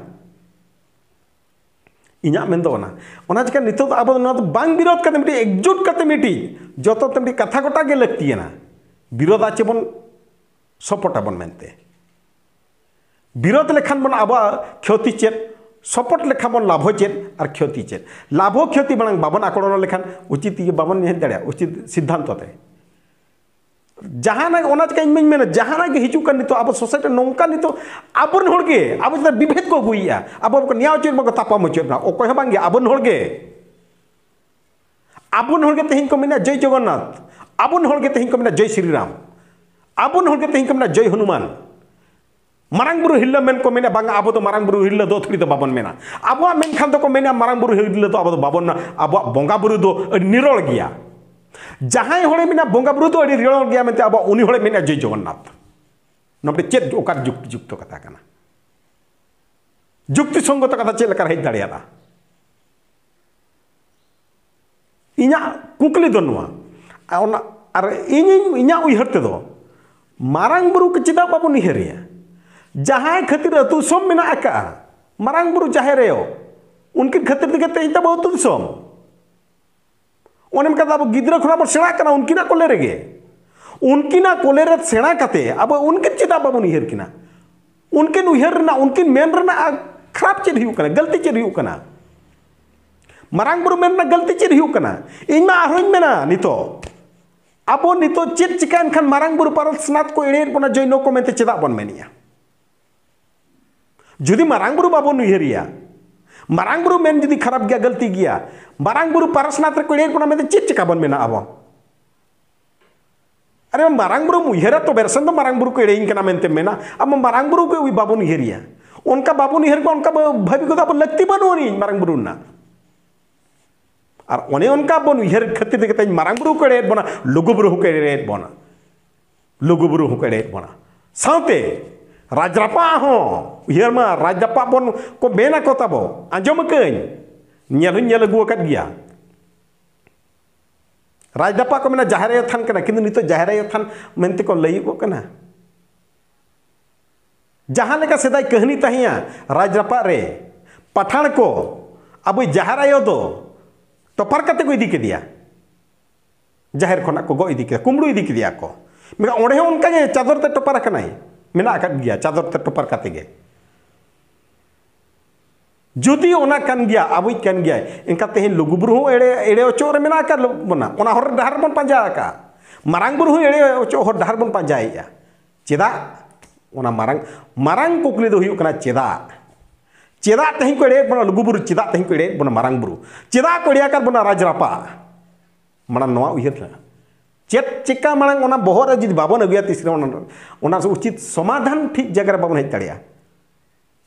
ᱤᱧᱟᱹᱜ ᱢᱮᱱ ᱫᱚ ᱚᱱᱟ, ᱚᱱᱟ ᱪᱤᱠᱟ ᱱᱤᱛᱚᱜ ᱫᱚ ᱟᱵᱚ ᱫᱚ ᱱᱚᱣᱟ ᱫᱚ ᱵᱟᱝ ᱵᱤᱨᱳᱫ ᱠᱟᱛᱮ, ᱢᱤᱫᱴᱤᱡ ᱮᱠᱡᱩᱴ ᱠᱟᱛᱮ, ᱢᱤᱫᱴᱤᱡ ᱡᱚᱛᱚ ᱛᱮ ᱢᱤᱫᱴᱤᱡ ᱠᱟᱛᱷᱟ ᱜᱚᱴᱟ ᱜᱮ ᱞᱟᱹᱠᱛᱤᱭᱟᱱᱟ᱾ ᱵᱤᱨᱳᱫᱟ ᱪᱮ ᱵᱚᱱ ᱥᱚᱯᱚᱴ ᱟᱵᱚᱱ ᱢᱮᱱᱛᱮ᱾ ᱵᱤᱨᱳᱫ ᱞᱮᱠᱷᱟᱱ ᱵᱚᱱ ᱟᱵᱚᱣᱟᱜ ᱠᱷᱚᱛᱤ ᱪᱮᱫ, ᱥᱚᱯᱚᱴ ᱞᱮᱠᱷᱟᱱ ᱵᱚᱱ ᱞᱟᱵᱷᱚ ᱪᱮᱫ ᱟᱨ ᱠᱷᱚᱛᱤ ᱪᱮᱫ? ᱞᱟᱵᱷᱚ ᱠᱷᱚᱛᱤ ᱢᱟᱲᱟᱝ ᱵᱟᱵᱚᱱ ᱟᱠᱚᱲᱚᱱ ᱞᱮᱠᱷᱟᱱ ᱩᱪᱤᱛ ᱤᱭᱟᱹ ᱵᱟᱵᱚᱱ ᱦᱮᱡ ᱫᱟᱲᱮᱭᱟᱜᱼᱟ, ᱩᱪᱤᱛ ᱥᱤᱫᱽᱫᱷᱟᱱᱛᱚ ᱛᱮ᱾ ᱡᱟᱦᱟᱱᱟᱜ, ᱚᱱᱟ ᱪᱤᱠᱟᱹᱧ ᱢᱮᱱᱟ, ᱡᱟᱦᱟᱱᱟᱜ ᱜᱮ ᱦᱤᱡᱩᱜ ᱠᱟᱱ ᱱᱤᱛᱚᱜ ᱟᱵᱚ ᱥᱳᱥᱟᱭᱴᱤ ᱱᱚᱝᱠᱟ, ᱱᱤᱛᱚᱜ ᱟᱵᱚᱨᱮᱱ ᱦᱚᱲ ᱜᱮ ᱟᱵᱚ ᱪᱮᱛᱟᱱ ᱵᱤᱵᱷᱮᱫ ᱠᱚ ᱟᱹᱜᱩᱭᱮᱫᱼᱟ, ᱟᱵᱚ ᱠᱚ ᱱᱮᱭᱟᱣ ᱦᱚᱪᱚᱭᱮᱫ ᱵᱚᱱᱟ, ᱛᱟᱯᱟᱢ ᱦᱚᱪᱚᱭᱮᱫ ᱵᱚᱱᱟ, ᱚᱠᱚᱭ ᱦᱚᱸ ᱵᱟᱝᱜᱮ, ᱟᱵᱚᱨᱮᱱ ᱦᱚᱲ ᱜᱮ᱾ ᱟᱵᱚᱨᱮᱱ ᱦᱚᱲ ᱜᱮ ᱛᱮᱦᱮᱧ ᱠᱚ ᱢᱮᱱᱟ ᱡᱚᱭ ᱡᱚᱜᱚᱱᱱᱟᱛᱷ, ᱟᱵᱚᱨᱮᱱ ᱦᱚᱲ ᱜᱮ ᱛᱮᱦᱮᱧ ᱠᱚ ᱢᱮᱱᱟ ᱡᱚᱭ ᱥᱨᱤᱨᱟᱢ, ᱟᱵᱚᱨᱮᱱ ᱦᱚᱲ ᱜᱮ ᱛᱮᱦᱮᱧ ᱠᱚ ᱢᱮᱱᱟ ᱡᱚᱭ ᱦᱚᱱᱩᱢᱟᱱ᱾ ᱢᱟᱨᱟᱝ ᱵᱩᱨᱩ ᱦᱤᱨᱞᱟᱹ ᱢᱮᱱ ᱠᱚ ᱢᱮᱱᱟ, ᱵᱟᱝᱟ, ᱟᱵᱚ ᱫᱚ ᱢᱟᱨᱟᱝ ᱵᱩᱨᱩ ᱦᱤᱨᱞᱟᱹ ᱫᱚ ᱟᱹᱛᱷᱟᱹᱲᱤ ᱫᱚ ᱵᱟᱵᱚᱱ ᱢᱮᱱᱟ᱾ ᱟᱵᱚᱣᱟᱜ ᱢᱮᱱᱠᱷᱟᱱ ᱫᱚᱠᱚ ᱢᱮᱱᱟ, ᱢᱟᱨᱟᱝ ᱵᱩᱨᱩ ᱦᱤᱨᱞᱟᱹ ᱫᱚ ᱟᱵᱚ ᱫᱚ ᱵᱟᱵᱚᱱ ᱢᱮᱱᱟ, ᱟᱵᱚᱣᱟᱜ ᱵᱚᱸᱜᱟ ᱵᱩᱨᱩ ᱫᱚ ᱟᱹᱰᱤ ᱱᱤᱨᱚᱲ ᱜᱮᱭᱟ᱾ ᱡᱟᱦᱟᱸᱭ ᱦᱚᱲᱮ ᱢᱮᱱᱟ ᱵᱚᱸᱜᱟ ᱵᱩᱨᱩ ᱫᱚ ᱟᱹᱰᱤ ᱱᱤᱨᱚᱲ ᱜᱮᱭᱟ ᱢᱮᱱᱛᱮ, ᱟᱵᱚᱣᱟᱜ ᱩᱱᱤ ᱦᱚᱲᱮ ᱢᱮᱱᱟ ᱡᱚᱭ ᱡᱚᱜᱚᱱᱱᱟᱛᱷ᱾ ᱱᱚᱣᱟ ᱢᱤᱫᱴᱮᱱ ᱪᱮᱫ ᱚᱠᱟᱨ ᱡᱩᱠᱛᱤ ᱡᱩᱠᱛᱚ ᱠᱟᱛᱷᱟ ᱠᱟᱱᱟ? ᱡᱩᱠᱛᱤ ᱥᱚᱝᱜᱚᱛᱚ ᱠᱟᱛᱷᱟ ᱪᱮᱫ ᱞᱮᱠᱟᱨᱮ ᱦᱮᱡ ᱫᱟᱲᱮᱭᱟᱫᱟ? ᱤᱧᱟᱹᱜ ᱠᱩᱠᱞᱤ ᱫᱚ ᱱᱚᱣᱟ, ᱟᱨ ᱚᱱᱟ, ᱟᱨ ᱤᱧᱤᱧ, ᱤᱧᱟᱹᱜ ᱩᱭᱦᱟᱹᱨ ᱛᱮᱫᱚ ᱢᱟᱨᱟᱝ ᱵᱩᱨᱩ ᱠᱚ ᱪᱮᱫᱟᱜ ᱵᱟᱵᱚᱱ ᱩᱭᱦᱟᱹᱨᱮᱭᱟ? ᱡᱟᱦᱟᱸᱭ ᱠᱷᱟᱹᱛᱤᱨ ᱟᱹᱛᱩ ᱫᱤᱥᱚᱢ ᱢᱮᱱᱟᱜ ᱟᱠᱟᱫᱼᱟ, ᱢᱟᱨᱟᱝ ᱵᱩᱨᱩ, ᱡᱟᱦᱮᱨ ᱟᱭᱳ, ᱩᱱᱠᱤᱱ ᱠᱷᱟᱹᱛᱤᱨ ᱛᱮᱜᱮ ᱛᱮᱦᱮᱧ ᱛᱟᱵᱚ ᱟᱹᱛᱩ ᱫᱤᱥᱚᱢ᱾ ᱚᱱᱮ ᱚᱱᱠᱟ ᱟᱵᱚ ᱜᱤᱫᱽᱨᱟᱹ ᱠᱷᱚᱱᱟᱜ ᱵᱚᱱ ᱥᱮᱬᱟᱜ ᱠᱟᱱᱟ ᱩᱱᱠᱤᱱᱟᱜ ᱠᱚᱞᱮ ᱨᱮᱜᱮ᱾ ᱩᱱᱠᱤᱱᱟᱜ ᱠᱚᱞᱮ ᱨᱮ ᱥᱮᱬᱟ ᱠᱟᱛᱮ ᱟᱵᱚ ᱩᱱᱠᱤᱱ ᱪᱮᱫᱟᱜ ᱵᱟᱵᱚᱱ ᱩᱭᱦᱟᱹᱨ ᱠᱤᱱᱟ? ᱩᱱᱠᱤᱱ ᱩᱭᱦᱟᱹᱨ ᱨᱮᱱᱟᱜ, ᱩᱱᱠᱤᱱ ᱢᱮᱱ ᱨᱮᱱᱟᱜ ᱠᱷᱟᱨᱟᱯ ᱪᱮᱫ ᱦᱩᱭᱩᱜ ᱠᱟᱱᱟ? ᱜᱟᱹᱞᱛᱤ ᱪᱮᱫ ᱦᱩᱭᱩᱜ ᱠᱟᱱᱟ? ᱢᱟᱨᱟᱝ ᱵᱩᱨᱩ ᱢᱮᱱ ᱨᱮᱱᱟᱜ ᱜᱟᱹᱞᱛᱤ ᱪᱮᱫ ᱦᱩᱭᱩᱜ ᱠᱟᱱᱟ? ᱤᱧ ᱢᱟ ᱟᱨᱦᱚᱸᱧ ᱢᱮᱱᱟ, ᱱᱤᱛᱚᱜ ᱟᱵᱚ ᱱᱤᱛᱚᱜ ᱪᱮᱫ ᱪᱤᱠᱟᱹᱭᱮᱱ ᱠᱷᱟᱱ ᱢᱟᱨᱟᱝ ᱵᱩᱨᱩ ᱯᱟᱨᱥᱱᱟᱛᱷ ᱠᱚ ᱮᱲᱮᱭᱮᱫ ᱵᱚᱱᱟ ᱡᱚᱭᱱᱚ ᱠᱚ ᱢᱮᱱᱛᱮ ᱪᱮᱫᱟᱜ ᱵᱚᱱ ᱢᱮᱱᱮᱜᱼᱟ? ᱡᱩᱫᱤ ᱢᱟᱨᱟᱝ ᱵᱩᱨᱩ ᱵᱟᱵᱚᱱ ᱩᱭᱦᱟᱹᱨᱮᱭᱟ, ᱢᱟᱨᱟᱝ ᱵᱩᱨᱩ ᱢᱮᱱ ᱡᱩᱫᱤ ᱠᱷᱟᱨᱟᱯ ᱜᱮᱭᱟ, ᱜᱟᱹᱞᱛᱤ ᱜᱮᱭᱟ, ᱢᱟᱨᱟᱝ ᱵᱩᱨᱩ ᱯᱟᱨᱥᱱᱟᱛᱷ ᱨᱮᱠᱚ ᱮᱲᱮᱭᱮᱫ ᱵᱚᱱᱟ ᱢᱮᱱᱛᱮ ᱪᱮᱫ ᱪᱤᱠᱟ ᱵᱚᱱ ᱢᱮᱱᱟ ᱟᱵᱚ? ᱟᱨᱮ, ᱢᱟᱨᱟᱝ ᱵᱩᱨᱩᱢ ᱩᱭᱦᱟᱹᱨᱟ ᱛᱚᱵᱮ ᱨᱮᱥᱮ ᱫᱚ ᱢᱟᱨᱟᱝ ᱵᱩᱨᱩ ᱠᱚ ᱮᱲᱮᱭᱤᱧ ᱠᱟᱱᱟ ᱢᱮᱱᱛᱮᱢ ᱢᱮᱱᱟ᱾ ᱟᱵᱚ ᱢᱟᱨᱟᱝ ᱵᱩᱨᱩ ᱜᱮ ᱵᱟᱵᱚᱱ ᱩᱭᱦᱟᱹᱨᱮᱭᱟ᱾ ᱚᱱᱠᱟ ᱵᱟᱵᱚᱱ ᱩᱭᱦᱟᱹᱨ ᱠᱚᱣᱟ, ᱚᱱᱠᱟ ᱵᱷᱟᱹᱵᱤ ᱠᱚᱫᱚ ᱟᱵᱚ ᱞᱟᱹᱠᱛᱤ ᱵᱟᱹᱱᱩᱜ ᱟᱹᱱᱤᱡ ᱢᱟᱨᱟᱝ ᱵᱩᱨᱩ ᱨᱮᱱᱟᱜ᱾ ᱟᱨ ᱚᱱᱮ ᱚᱱᱠᱟ ᱵᱚᱱ ᱩᱭᱦᱟᱹᱨ ᱠᱷᱟᱹᱛᱤᱨ ᱛᱮᱜᱮ ᱛᱮᱦᱮᱧ ᱢᱟᱨᱟᱝ ᱵᱩᱨᱩ ᱠᱚ ᱮᱲᱮᱭᱮᱫ ᱵᱚᱱᱟ, ᱞᱩᱜᱩ ᱵᱩᱨᱩ ᱦᱚᱸᱠᱚ ᱮᱲᱮᱭᱮᱫ ᱵᱚᱱᱟ, ᱞᱩᱜᱩ ᱵᱩᱨᱩ ᱦᱚᱸᱠᱚ ᱮᱲᱮᱭᱮᱫ ᱵᱚᱱᱟ᱾ ᱥᱟᱶᱛᱮ ᱨᱟᱡᱽ ᱨᱟᱯᱟᱜ ᱦᱚᱸ ᱩᱭᱦᱟᱹᱨ ᱢᱟ, ᱨᱟᱡᱽ ᱨᱟᱯᱟᱜ ᱵᱚᱱ ᱠᱚ ᱢᱮᱱ ᱟᱠᱚ ᱛᱟᱵᱚ, ᱟᱸᱡᱚᱢ ᱟᱠᱟᱹᱧ, ᱧᱮᱞ ᱦᱚᱸᱧ ᱧᱮᱞ ᱟᱹᱜᱩ ᱟᱠᱟᱫ ᱜᱮᱭᱟ᱾ ᱨᱟᱡᱽ ᱨᱟᱯᱟᱜ ᱠᱚ ᱢᱮᱱᱟ ᱡᱟᱦᱮᱨ ᱟᱭᱳ ᱛᱷᱟᱱ ᱠᱟᱱᱟ, ᱠᱤᱱᱛᱩ ᱱᱤᱛᱚᱜ ᱡᱟᱦᱮᱨ ᱟᱭᱳ ᱛᱷᱟᱱ ᱢᱮᱱᱛᱮ ᱠᱚ ᱞᱟᱹᱭᱚᱜᱚᱜ ᱠᱟᱱᱟ᱾ ᱡᱟᱦᱟᱸ ᱞᱮᱠᱟ ᱥᱮᱫᱟᱭ ᱠᱟᱹᱦᱱᱤ ᱛᱟᱦᱮᱸᱭᱟ, ᱨᱟᱡᱽ ᱨᱟᱯᱟᱜ ᱨᱮ ᱯᱟᱴᱷᱟᱬ ᱠᱚ ᱟᱵᱚᱭᱤᱡ ᱡᱟᱦᱮᱨ ᱟᱭᱳ ᱫᱚ ᱴᱚᱯᱟᱨ ᱠᱟᱛᱮ ᱠᱚ ᱤᱫᱤ ᱠᱮᱫᱮᱭᱟ, ᱡᱟᱦᱮᱨ ᱠᱷᱚᱱᱟᱜ ᱠᱚ ᱜᱚᱜ ᱤᱫᱤ ᱠᱮᱫᱟ, ᱠᱩᱢᱵᱽᱲᱩ ᱤᱫᱤ ᱠᱮᱫᱮᱭᱟ ᱠᱚ᱾ ᱢᱮᱱᱠᱷᱟᱱ ᱚᱸᱰᱮ ᱦᱚᱸ ᱚᱱᱠᱟ ᱜᱮ ᱪᱟᱫᱚᱨ ᱛᱮ ᱴᱚᱯᱟᱨ ᱟᱠᱟᱱᱟᱭ, ᱢᱮᱱᱟᱜ ᱟᱠᱟᱫ ᱜᱮᱭᱟ ᱪᱟᱫᱚᱨ ᱛᱮ ᱴᱚᱯᱟᱨ ᱠᱟᱛᱮ ᱜᱮ᱾ ᱡᱩᱫᱤ ᱚᱱᱟ ᱠᱟᱱ ᱜᱮᱭᱟ, ᱟᱵᱚᱭᱤᱡ ᱠᱟᱱ ᱜᱮᱭᱟᱭ, ᱮᱱᱠᱷᱟᱱ ᱛᱮᱦᱮᱧ ᱞᱩᱜᱩᱵᱩᱨᱩ ᱦᱚᱸ ᱮᱲᱮ, ᱮᱲᱮ ᱚᱪᱚᱜ ᱨᱮ ᱢᱮᱱᱟᱜ ᱟᱠᱟᱫ ᱵᱚᱱᱟ, ᱚᱱᱟ ᱦᱚᱨ ᱰᱟᱦᱟᱨ ᱵᱚᱱ ᱯᱟᱸᱡᱟ ᱟᱠᱟᱫᱼᱟ᱾ ᱢᱟᱨᱟᱝ ᱵᱩᱨᱩ ᱦᱚᱸ ᱮᱲᱮ ᱚᱪᱚᱜ ᱦᱚᱨ ᱰᱟᱦᱟᱨ ᱵᱚᱱ ᱯᱟᱸᱡᱟᱭᱮᱫᱼᱟ᱾ ᱪᱮᱫᱟᱜ? ᱚᱱᱟ ᱢᱟᱨᱟᱝ, ᱢᱟᱨᱟᱝ ᱠᱩᱠᱞᱤ ᱫᱚ ᱦᱩᱭᱩᱜ ᱠᱟᱱᱟ ᱪᱮᱫᱟᱜ? ᱪᱮᱫᱟᱜ ᱛᱮᱦᱮᱧ ᱠᱚ ᱮᱲᱮᱭᱮᱫ ᱵᱚᱱᱟ ᱞᱩᱜᱩᱵᱩᱨᱩ? ᱪᱮᱫᱟᱜ ᱛᱮᱦᱮᱧ ᱠᱚ ᱮᱲᱮᱭᱮᱫ ᱵᱚᱱᱟ ᱢᱟᱨᱟᱝ ᱵᱩᱨᱩ? ᱪᱮᱫᱟᱜ ᱠᱚ ᱮᱲᱮ ᱟᱠᱟᱫ ᱵᱚᱱᱟ ᱨᱟᱡᱽ ᱨᱟᱯᱟᱜ? ᱢᱟᱲᱟᱝ ᱱᱚᱣᱟ ᱩᱭᱦᱟᱹᱨ ᱞᱮ᱾ ᱪᱮᱫ ᱪᱤᱠᱟ ᱢᱟᱲᱟᱝ ᱚᱱᱟ ᱵᱚᱦᱚᱜ ᱨᱮ ᱡᱩᱫᱤ ᱵᱟᱵᱚᱱ ᱟᱹᱜᱩᱭᱟ, ᱛᱤᱥ ᱨᱮ ᱚᱱᱟ, ᱚᱱᱟ ᱩᱪᱤᱛ ᱥᱚᱢᱟᱫᱷᱟᱱ ᱴᱷᱤᱠ ᱡᱟᱭᱜᱟ ᱨᱮ ᱵᱟᱵᱚᱱ ᱦᱮᱡ ᱫᱟᱲᱮᱭᱟᱜᱼᱟ᱾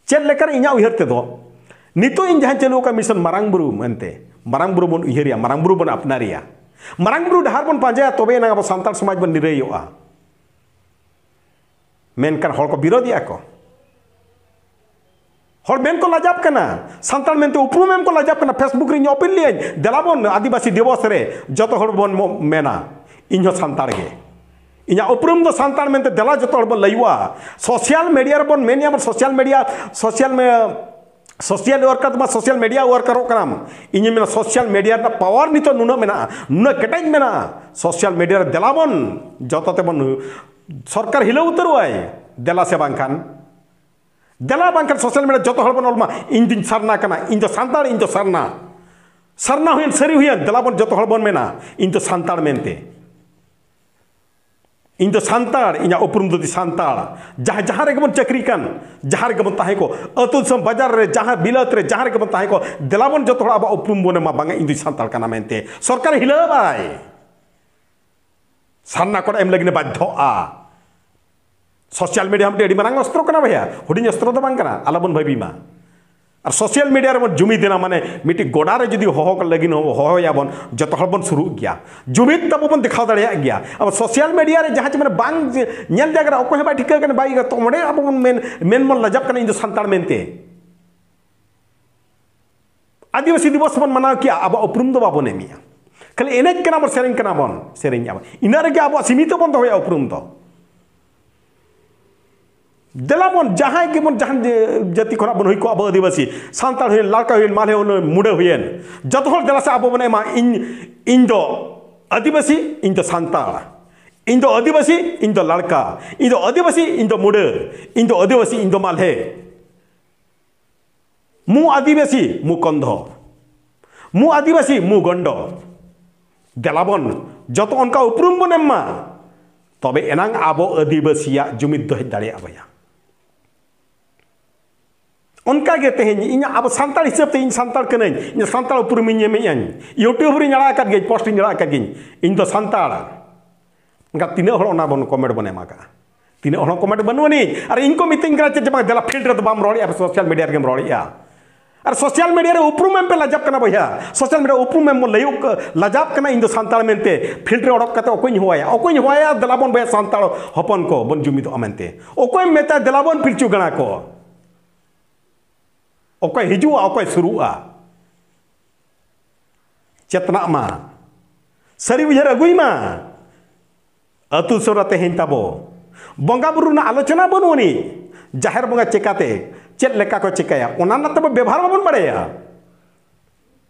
ᱪᱮᱫ ᱞᱮᱠᱟᱨᱮ ᱤᱧᱟᱹᱜ ᱩᱭᱦᱟᱹᱨ ᱛᱮᱫᱚ, ᱱᱤᱛᱚᱜ ᱤᱧ ᱡᱟᱦᱟᱸ ᱪᱟᱹᱞᱩ ᱟᱠᱟᱫ ᱢᱤᱥᱚᱱ ᱢᱟᱨᱟᱝ ᱵᱩᱨᱩ ᱢᱮᱱᱛᱮ, ᱢᱟᱨᱟᱝ ᱵᱩᱨᱩ ᱵᱚᱱ ᱩᱭᱦᱟᱹᱨᱮᱭᱟ, ᱢᱟᱨᱟᱝ ᱵᱩᱨᱩ ᱵᱚᱱ ᱟᱯᱱᱟᱨᱮᱭᱟ, ᱢᱟᱨᱟᱝ ᱵᱩᱨᱩ ᱰᱟᱦᱟᱨ ᱵᱚᱱ ᱯᱟᱸᱡᱟᱭᱟ, ᱛᱚᱵᱮ ᱮᱱᱟᱝ ᱟᱵᱚ ᱥᱟᱱᱛᱟᱲ ᱥᱚᱢᱟᱡᱽ ᱵᱚᱱ ᱱᱤᱨᱟᱹᱭᱚᱜᱼᱟ᱾ ᱢᱮᱱᱠᱷᱟᱱ ᱦᱚᱲ ᱠᱚ ᱵᱤᱨᱳᱫᱮᱜᱼᱟ ᱠᱚ᱾ ᱦᱚᱲ ᱢᱮᱱ ᱠᱚ ᱞᱟᱡᱟᱜ ᱠᱟᱱᱟ, ᱥᱟᱱᱛᱟᱲ ᱢᱮᱱᱛᱮ ᱩᱯᱨᱩᱢ ᱮᱢ ᱠᱚ ᱞᱟᱡᱟᱜ ᱠᱟᱱᱟ᱾ Facebook ᱨᱮ ᱤᱧ ᱚᱯᱤᱞ ᱞᱮᱜᱼᱟᱹᱧ, ᱫᱮᱞᱟ ᱵᱚᱱ ᱟᱹᱫᱤᱵᱟᱹᱥᱤ ᱫᱤᱵᱚᱥ ᱨᱮ ᱡᱚᱛᱚ ᱦᱚᱲ ᱵᱚᱱ ᱢᱚ-, ᱢᱮᱱᱟ, ᱤᱧ ᱦᱚᱸ ᱥᱟᱱᱛᱟᱲ ᱜᱮ, ᱤᱧᱟᱹᱜ ᱩᱯᱨᱩᱢ ᱫᱚ ᱥᱟᱱᱛᱟᱲ ᱢᱮᱱᱛᱮ, ᱫᱮᱞᱟ ᱡᱚᱛᱚ ᱦᱚᱲ ᱵᱚᱱ ᱞᱟᱹᱭᱩᱜᱼᱟ᱾ ᱥᱳᱥᱟᱞ ᱢᱤᱰᱤᱭᱟ ᱨᱮᱵᱚᱱ ᱢᱮᱱᱮᱜᱼᱟ ᱵᱚᱱ, ᱥᱳᱥᱟᱞ ᱢᱤᱰᱤᱭᱟ, ᱥᱳᱥᱟᱞ ᱢᱤ-, ᱥᱳᱥᱤᱭᱟᱞ ᱣᱟᱨᱠᱟᱨ ᱫᱚ ᱢᱟ ᱥᱳᱥᱤᱭᱟᱞ ᱢᱤᱰᱤᱭᱟ ᱣᱟᱨᱠᱟᱨᱚᱜ ᱠᱟᱱᱟᱢ᱾ ᱤᱧᱤᱧ ᱢᱮᱱᱟ ᱥᱳᱥᱤᱭᱟᱞ ᱢᱤᱰᱤᱭᱟ ᱨᱮᱱᱟᱜ ᱯᱟᱣᱟᱨ ᱱᱤᱛᱚᱜ ᱱᱩᱱᱟᱹᱜ ᱢᱮᱱᱟᱜᱼᱟ, ᱱᱩᱱᱟᱹᱜ ᱠᱮᱴᱮᱡ ᱢᱮᱱᱟᱜᱼᱟ ᱥᱳᱥᱤᱭᱟᱞ ᱢᱤᱰᱤᱭᱟ ᱨᱮ᱾ ᱫᱮᱞᱟ ᱵᱚᱱ ᱡᱚᱛᱚ ᱛᱮᱵᱚᱱ, ᱥᱚᱨᱠᱟᱨ ᱦᱤᱞᱟᱹᱣ ᱩᱛᱟᱹᱨᱚᱜᱼᱟᱭ᱾ ᱫᱮᱞᱟ ᱥᱮ ᱵᱟᱝᱠᱷᱟᱱ, ᱫᱮᱞᱟ ᱵᱟᱝᱠᱷᱟᱱ ᱥᱳᱥᱤᱭᱟᱞ ᱢᱤᱰᱤᱭᱟ ᱡᱚᱛᱚ ᱦᱚᱲ ᱵᱚᱱ ᱚᱞ ᱢᱟ, "ᱤᱧ ᱫᱩᱧ ᱥᱟᱨᱱᱟ ᱠᱟᱱᱟ, ᱤᱧ ᱫᱚ ᱥᱟᱱᱛᱟᱲ, ᱤᱧ ᱫᱚ ᱥᱟᱨᱱᱟ, ᱥᱟᱨᱱᱟ ᱦᱩᱭᱮᱱ, ᱥᱟᱹᱨᱤ ᱦᱩᱭᱮᱱ", ᱫᱮᱞᱟ ᱵᱚᱱ ᱡᱚᱛᱚ ᱦᱚᱲ ᱵᱚᱱ ᱢᱮᱱᱟ, "ᱤᱧ ᱫᱚ ᱥᱟᱱᱛᱟᱲ" ᱢᱮᱱᱛᱮ᱾ ᱤᱧ ᱫᱚ ᱥᱟᱱᱛᱟᱲ, ᱤᱧᱟᱹᱜ ᱩᱯᱨᱩᱢ ᱫᱚ ᱥᱟᱱᱛᱟᱲ᱾ ᱡᱟᱦᱟᱸ, ᱡᱟᱦᱟᱸ ᱨᱮᱜᱮ ᱵᱚᱱ ᱪᱟᱹᱠᱨᱤ ᱠᱟᱱ, ᱡᱟᱦᱟᱸ ᱨᱮᱜᱮ ᱵᱚᱱ ᱛᱟᱦᱮᱸ ᱠᱚ, ᱟᱹᱛᱩ ᱫᱤᱥᱚᱢ, ᱵᱟᱡᱟᱨ ᱨᱮ, ᱡᱟᱦᱟᱸ ᱵᱤᱞᱟᱹᱛ ᱨᱮ, ᱡᱟᱦᱟᱸ ᱨᱮᱜᱮ ᱵᱚᱱ ᱛᱟᱦᱮᱸ ᱠᱚ, ᱫᱮᱞᱟ ᱵᱚᱱ ᱡᱚᱛᱚ ᱦᱚᱲ ᱟᱵᱚᱣᱟᱜ ᱩᱯᱨᱩᱢ ᱵᱚᱱ ᱮᱢᱟ, "ᱵᱟᱝᱟ, ᱤᱧ ᱫᱩᱧ ᱥᱟᱱᱛᱟᱲ ᱠᱟᱱᱟ" ᱢᱮᱱᱛᱮ᱾ ᱥᱚᱨᱠᱟᱨ ᱦᱤᱞᱟᱹᱣᱟᱭ, ᱥᱟᱨᱱᱟ ᱠᱚᱲᱟ ᱮᱢ ᱞᱟᱹᱜᱤᱫ ᱮ ᱵᱟᱫᱽᱫᱷᱚᱜᱼᱟ᱾ ᱥᱳᱥᱤᱭᱟᱞ ᱢᱤᱰᱤᱭᱟ ᱦᱚᱸ ᱢᱤᱫᱴᱤᱡ ᱟᱹᱰᱤ ᱢᱟᱨᱟᱝ ᱚᱥᱛᱨᱚ ᱠᱟᱱᱟ ᱵᱚᱭᱦᱟ, ᱦᱩᱰᱤᱧ ᱚᱥᱛᱨᱚ ᱫᱚ ᱵᱟᱝ ᱠᱟᱱᱟ, ᱟᱞᱚᱵᱚᱱ ᱵᱷᱟᱹᱵᱤ ᱢᱟ᱾ ᱟᱨ ᱥᱳᱥᱤᱭᱟᱞ ᱢᱤᱰᱤᱭᱟ ᱨᱮᱵᱚᱱ ᱡᱩᱢᱤᱫ ᱮᱱᱟ, ᱢᱟᱱᱮ ᱢᱤᱫᱴᱤᱡ ᱜᱚᱰᱟ ᱨᱮ ᱡᱩᱫᱤ ᱦᱚᱦᱚ ᱞᱟᱹᱜᱤᱫ ᱦᱚᱸ ᱦᱚᱦᱚᱭᱟᱵᱚᱱ, ᱡᱚᱛᱚ ᱦᱚᱲ ᱵᱚᱱ ᱥᱩᱨᱩᱜ ᱜᱮᱭᱟ, ᱡᱩᱢᱤᱫ ᱛᱟᱵᱚ ᱵᱚᱱ ᱫᱮᱠᱷᱟᱣ ᱫᱟᱲᱮᱭᱟᱜ ᱜᱮᱭᱟ᱾ ᱟᱵᱚ ᱥᱳᱥᱤᱭᱟᱞ ᱢᱤᱰᱤᱭᱟ ᱨᱮ ᱡᱟᱦᱟᱸ ᱪᱮ ᱢᱟᱱᱮ ᱵᱟᱝ ᱧᱮᱞ ᱡᱟᱭᱜᱟ ᱨᱮ ᱚᱠᱚᱭ ᱦᱚᱸ ᱵᱟᱭ ᱴᱷᱤᱠᱟᱹ ᱠᱟᱱᱟ, ᱵᱟᱭ ᱤᱭᱟᱹ, ᱛᱚ ᱚᱸᱰᱮ ᱟᱵᱚ ᱵᱚᱱ ᱢᱮᱱ, ᱢᱮᱱ ᱵᱚᱱ ᱞᱟᱡᱟᱜ ᱠᱟᱱᱟ, "ᱤᱧ ᱫᱚ ᱥᱟᱱᱛᱟᱲ" ᱢᱮᱱᱛᱮ᱾ ᱟᱹᱫᱤᱵᱟᱹᱥᱤ ᱫᱤᱵᱚᱥ ᱵᱚᱱ ᱢᱟᱱᱟᱣ ᱠᱮᱜᱼᱟ, ᱟᱵᱚᱣᱟᱜ ᱩᱯᱨᱩᱢ ᱫᱚ ᱵᱟᱵᱚᱱ ᱮᱢᱮᱜᱼᱟ᱾ ᱠᱷᱟᱹᱞᱤ ᱮᱱᱮᱡ ᱠᱟᱱᱟ ᱵᱚᱱ, ᱥᱮᱨᱮᱧ ᱠᱟᱱᱟ ᱵᱚᱱ, ᱥᱮᱨᱮᱧᱮᱜᱼᱟ ᱵᱚᱱ, ᱤᱱᱟᱹ ᱨᱮᱜᱮ ᱟᱵᱚᱣᱟᱜ ᱥᱤᱢᱤᱛᱚ ᱵᱚᱱ ᱫᱚᱦᱚᱭᱟ ᱩᱯᱨᱩᱢ ᱫᱚ᱾ ᱫᱮᱞᱟ ᱵᱚᱱ, ᱡᱟᱦᱟᱸᱭ ᱜᱮᱵᱚᱱ, ᱡᱟᱦᱟᱱ ᱡᱟᱹᱛᱤ ᱠᱷᱚᱱᱟᱜ ᱵᱚᱱ ᱦᱩᱭ ᱠᱚᱜ, ᱟᱵᱚ ᱟᱹᱫᱤᱵᱟᱹᱥᱤ, ᱥᱟᱱᱛᱟᱲ ᱦᱩᱭᱮᱱ, ᱞᱟᱲᱠᱟ ᱦᱩᱭᱮᱱ, ᱢᱟᱞᱦᱮ ᱦᱩᱭᱮᱱ, ᱢᱩᱰᱟᱹ ᱦᱩᱭᱮᱱ, ᱡᱚᱛᱚ ᱦᱚᱲ ᱫᱮᱞᱟ ᱥᱮ ᱟᱵᱚ ᱵᱚᱱ ᱮᱢᱟ, "ᱤᱧ, ᱤᱧ ᱫᱚ ᱟᱹᱫᱤᱵᱟᱹᱥᱤ, ᱤᱧ ᱫᱚ ᱥᱟᱱᱛᱟᱲ, ᱤᱧ ᱫᱚ ᱟᱹᱫᱤᱵᱟᱹᱥᱤ, ᱤᱧ ᱫᱚ ᱞᱟᱲᱠᱟ, ᱤᱧ ᱫᱚ ᱟᱹᱫᱤᱵᱟᱹᱥᱤ, ᱤᱧ ᱫᱚ ᱢᱩᱰᱟᱹ, ᱤᱧ ᱫᱚ ᱟᱹᱫᱤᱵᱟᱹᱥᱤ, ᱤᱧ ᱫᱚ ᱢᱟᱞᱦᱮ, ᱢᱩ ᱟᱹᱫᱤᱵᱟᱹᱥᱤ, ᱢᱩ ᱠᱚᱱᱫᱷᱚ, ᱢᱩ ᱟᱹᱫᱤᱵᱟᱹᱥᱤ, ᱢᱩ ᱜᱚᱱᱰᱚ", ᱫᱮᱞᱟ ᱵᱚᱱ ᱡᱚᱛᱚ ᱚᱱᱠᱟ ᱩᱯᱨᱩᱢ ᱵᱚᱱ ᱮᱢ ᱢᱟ, ᱛᱚᱵᱮ ᱮᱱᱟᱝ ᱟᱵᱚ ᱟᱹᱫᱤᱵᱟᱹᱥᱤᱭᱟᱜ ᱡᱩᱢᱤᱫ ᱫᱚ ᱦᱮᱡ ᱫᱟᱲᱮᱭᱟᱜᱼᱟ ᱵᱚᱭᱦᱟ᱾ ᱚᱱᱠᱟ ᱜᱮ ᱛᱮᱦᱮᱧ ᱤᱧᱟᱹᱜ, ᱟᱵᱚ ᱥᱟᱱᱛᱟᱲ ᱦᱤᱥᱟᱹᱵ ᱛᱮ ᱤᱧ ᱥᱟᱱᱛᱟᱲ ᱠᱟᱹᱱᱟᱹᱧ, ᱤᱧ ᱥᱟᱱᱛᱟᱲ ᱩᱯᱨᱩᱢᱤᱧ ᱮᱢᱮᱜᱼᱟᱹᱧ, YouTube ᱨᱤᱧ ᱟᱲᱟᱜ ᱟᱠᱟᱫ ᱜᱤᱭᱟᱹᱧ, ᱯᱳᱥᱴ ᱤᱧ ᱟᱲᱟᱜ ᱟᱠᱟᱫ ᱜᱤᱭᱟᱹᱧ, "ᱤᱧ ᱫᱚ ᱥᱟᱱᱛᱟᱲ", ᱮᱱᱠᱷᱟᱱ ᱛᱤᱱᱟᱹᱜ ᱦᱚᱲ ᱚᱱᱟ ᱵᱚᱱ ᱠᱚᱢᱮᱱᱴ ᱵᱚᱱ ᱮᱢ ᱟᱠᱟᱫᱼᱟ? ᱛᱤᱱᱟᱹᱜ ᱦᱚᱲ ᱦᱚᱸ ᱠᱚᱢᱮᱱᱴ ᱵᱟᱹᱱᱩᱜ ᱟᱹᱱᱤᱡ᱾ ᱟᱨ ᱤᱧ ᱠᱚ ᱢᱤᱛᱟᱹᱧ ᱠᱟᱱᱟ ᱪᱮᱫ ᱡᱮ ᱵᱟᱝ, "ᱫᱮᱞᱟ ᱯᱷᱤᱞᱰ ᱨᱮᱫᱚ ᱵᱟᱢ ᱨᱚᱲᱮᱜᱼᱟ, ᱥᱳᱥᱟᱞ ᱢᱤᱰᱤᱭᱟ ᱨᱮᱜᱮᱢ ᱨᱚᱲᱮᱜᱼᱟ"? ᱟᱨ ᱥᱳᱥᱟᱞ ᱢᱤᱰᱤᱭᱟ ᱨᱮ ᱩᱯᱨᱩᱢ ᱮᱢ ᱯᱮ ᱞᱟᱡᱟᱜ ᱠᱟᱱᱟ ᱵᱚᱭᱦᱟ, ᱥᱳᱥᱟᱞ ᱢᱤᱰᱤᱭᱟ ᱩᱯᱨᱩᱢ ᱮᱢ ᱵᱚᱱ ᱞᱟᱹᱭᱚᱜ ᱠᱟ-, ᱞᱟᱡᱟᱜ ᱠᱟᱱᱟ, "ᱤᱧ ᱫᱚ ᱥᱟᱱᱛᱟᱲ" ᱢᱮᱱᱛᱮ᱾ ᱯᱷᱤᱞᱰ ᱨᱮ ᱚᱰᱚᱠ ᱠᱟᱛᱮ ᱚᱠᱚᱭᱧ ᱦᱚᱦᱚᱣᱟᱭᱟ? ᱚᱠᱚᱭᱧ ᱦᱚᱦᱚᱣᱟᱭᱟ? ᱫᱮᱞᱟ ᱵᱚᱱ ᱵᱚᱭᱦᱟ ᱥᱟᱱᱛᱟᱲ ᱦᱚᱯᱚᱱ ᱠᱚ ᱵᱚᱱ ᱡᱩᱢᱤᱫᱚᱜᱼᱟ ᱢᱮᱱᱛᱮ᱾ ᱚᱠᱚᱭᱮᱢ ᱢᱮᱛᱟᱭᱟ ᱫᱮᱞᱟ ᱵᱚᱱ ᱯᱤᱞᱪᱩ ᱜᱟᱬᱟ ᱠᱚ? ᱚᱠᱚᱭ ᱦᱤᱡᱩᱜᱼᱟ, ᱚᱠᱚᱭ ᱥᱩᱨᱩᱜᱼᱟ? ᱪᱮᱛᱱᱟᱜ ᱢᱟ, ᱥᱟᱹᱨᱤ ᱩᱭᱦᱟᱹᱨ ᱟᱹᱜᱩᱭ ᱢᱟ᱾ ᱟᱹᱛᱩ ᱥᱩᱨ ᱨᱮ ᱛᱮᱦᱮᱧ ᱛᱟᱵᱚ ᱵᱚᱸᱜᱟ ᱵᱩᱨᱩ ᱨᱮᱱᱟᱜ ᱟᱞᱳᱪᱚᱱᱟ ᱵᱟᱹᱱᱩᱜ ᱟᱹᱱᱤᱡ᱾ ᱡᱟᱦᱮᱨ ᱵᱚᱸᱜᱟ ᱪᱮᱠᱟᱛᱮ, ᱪᱮᱫ ᱞᱮᱠᱟ ᱠᱚ ᱪᱤᱠᱟᱹᱭᱟ, ᱚᱱᱟ ᱨᱮᱱᱟᱜ ᱛᱟᱵᱚ ᱵᱮᱵᱷᱟᱨ ᱵᱟᱵᱚᱱ ᱵᱟᱲᱟᱭᱟ᱾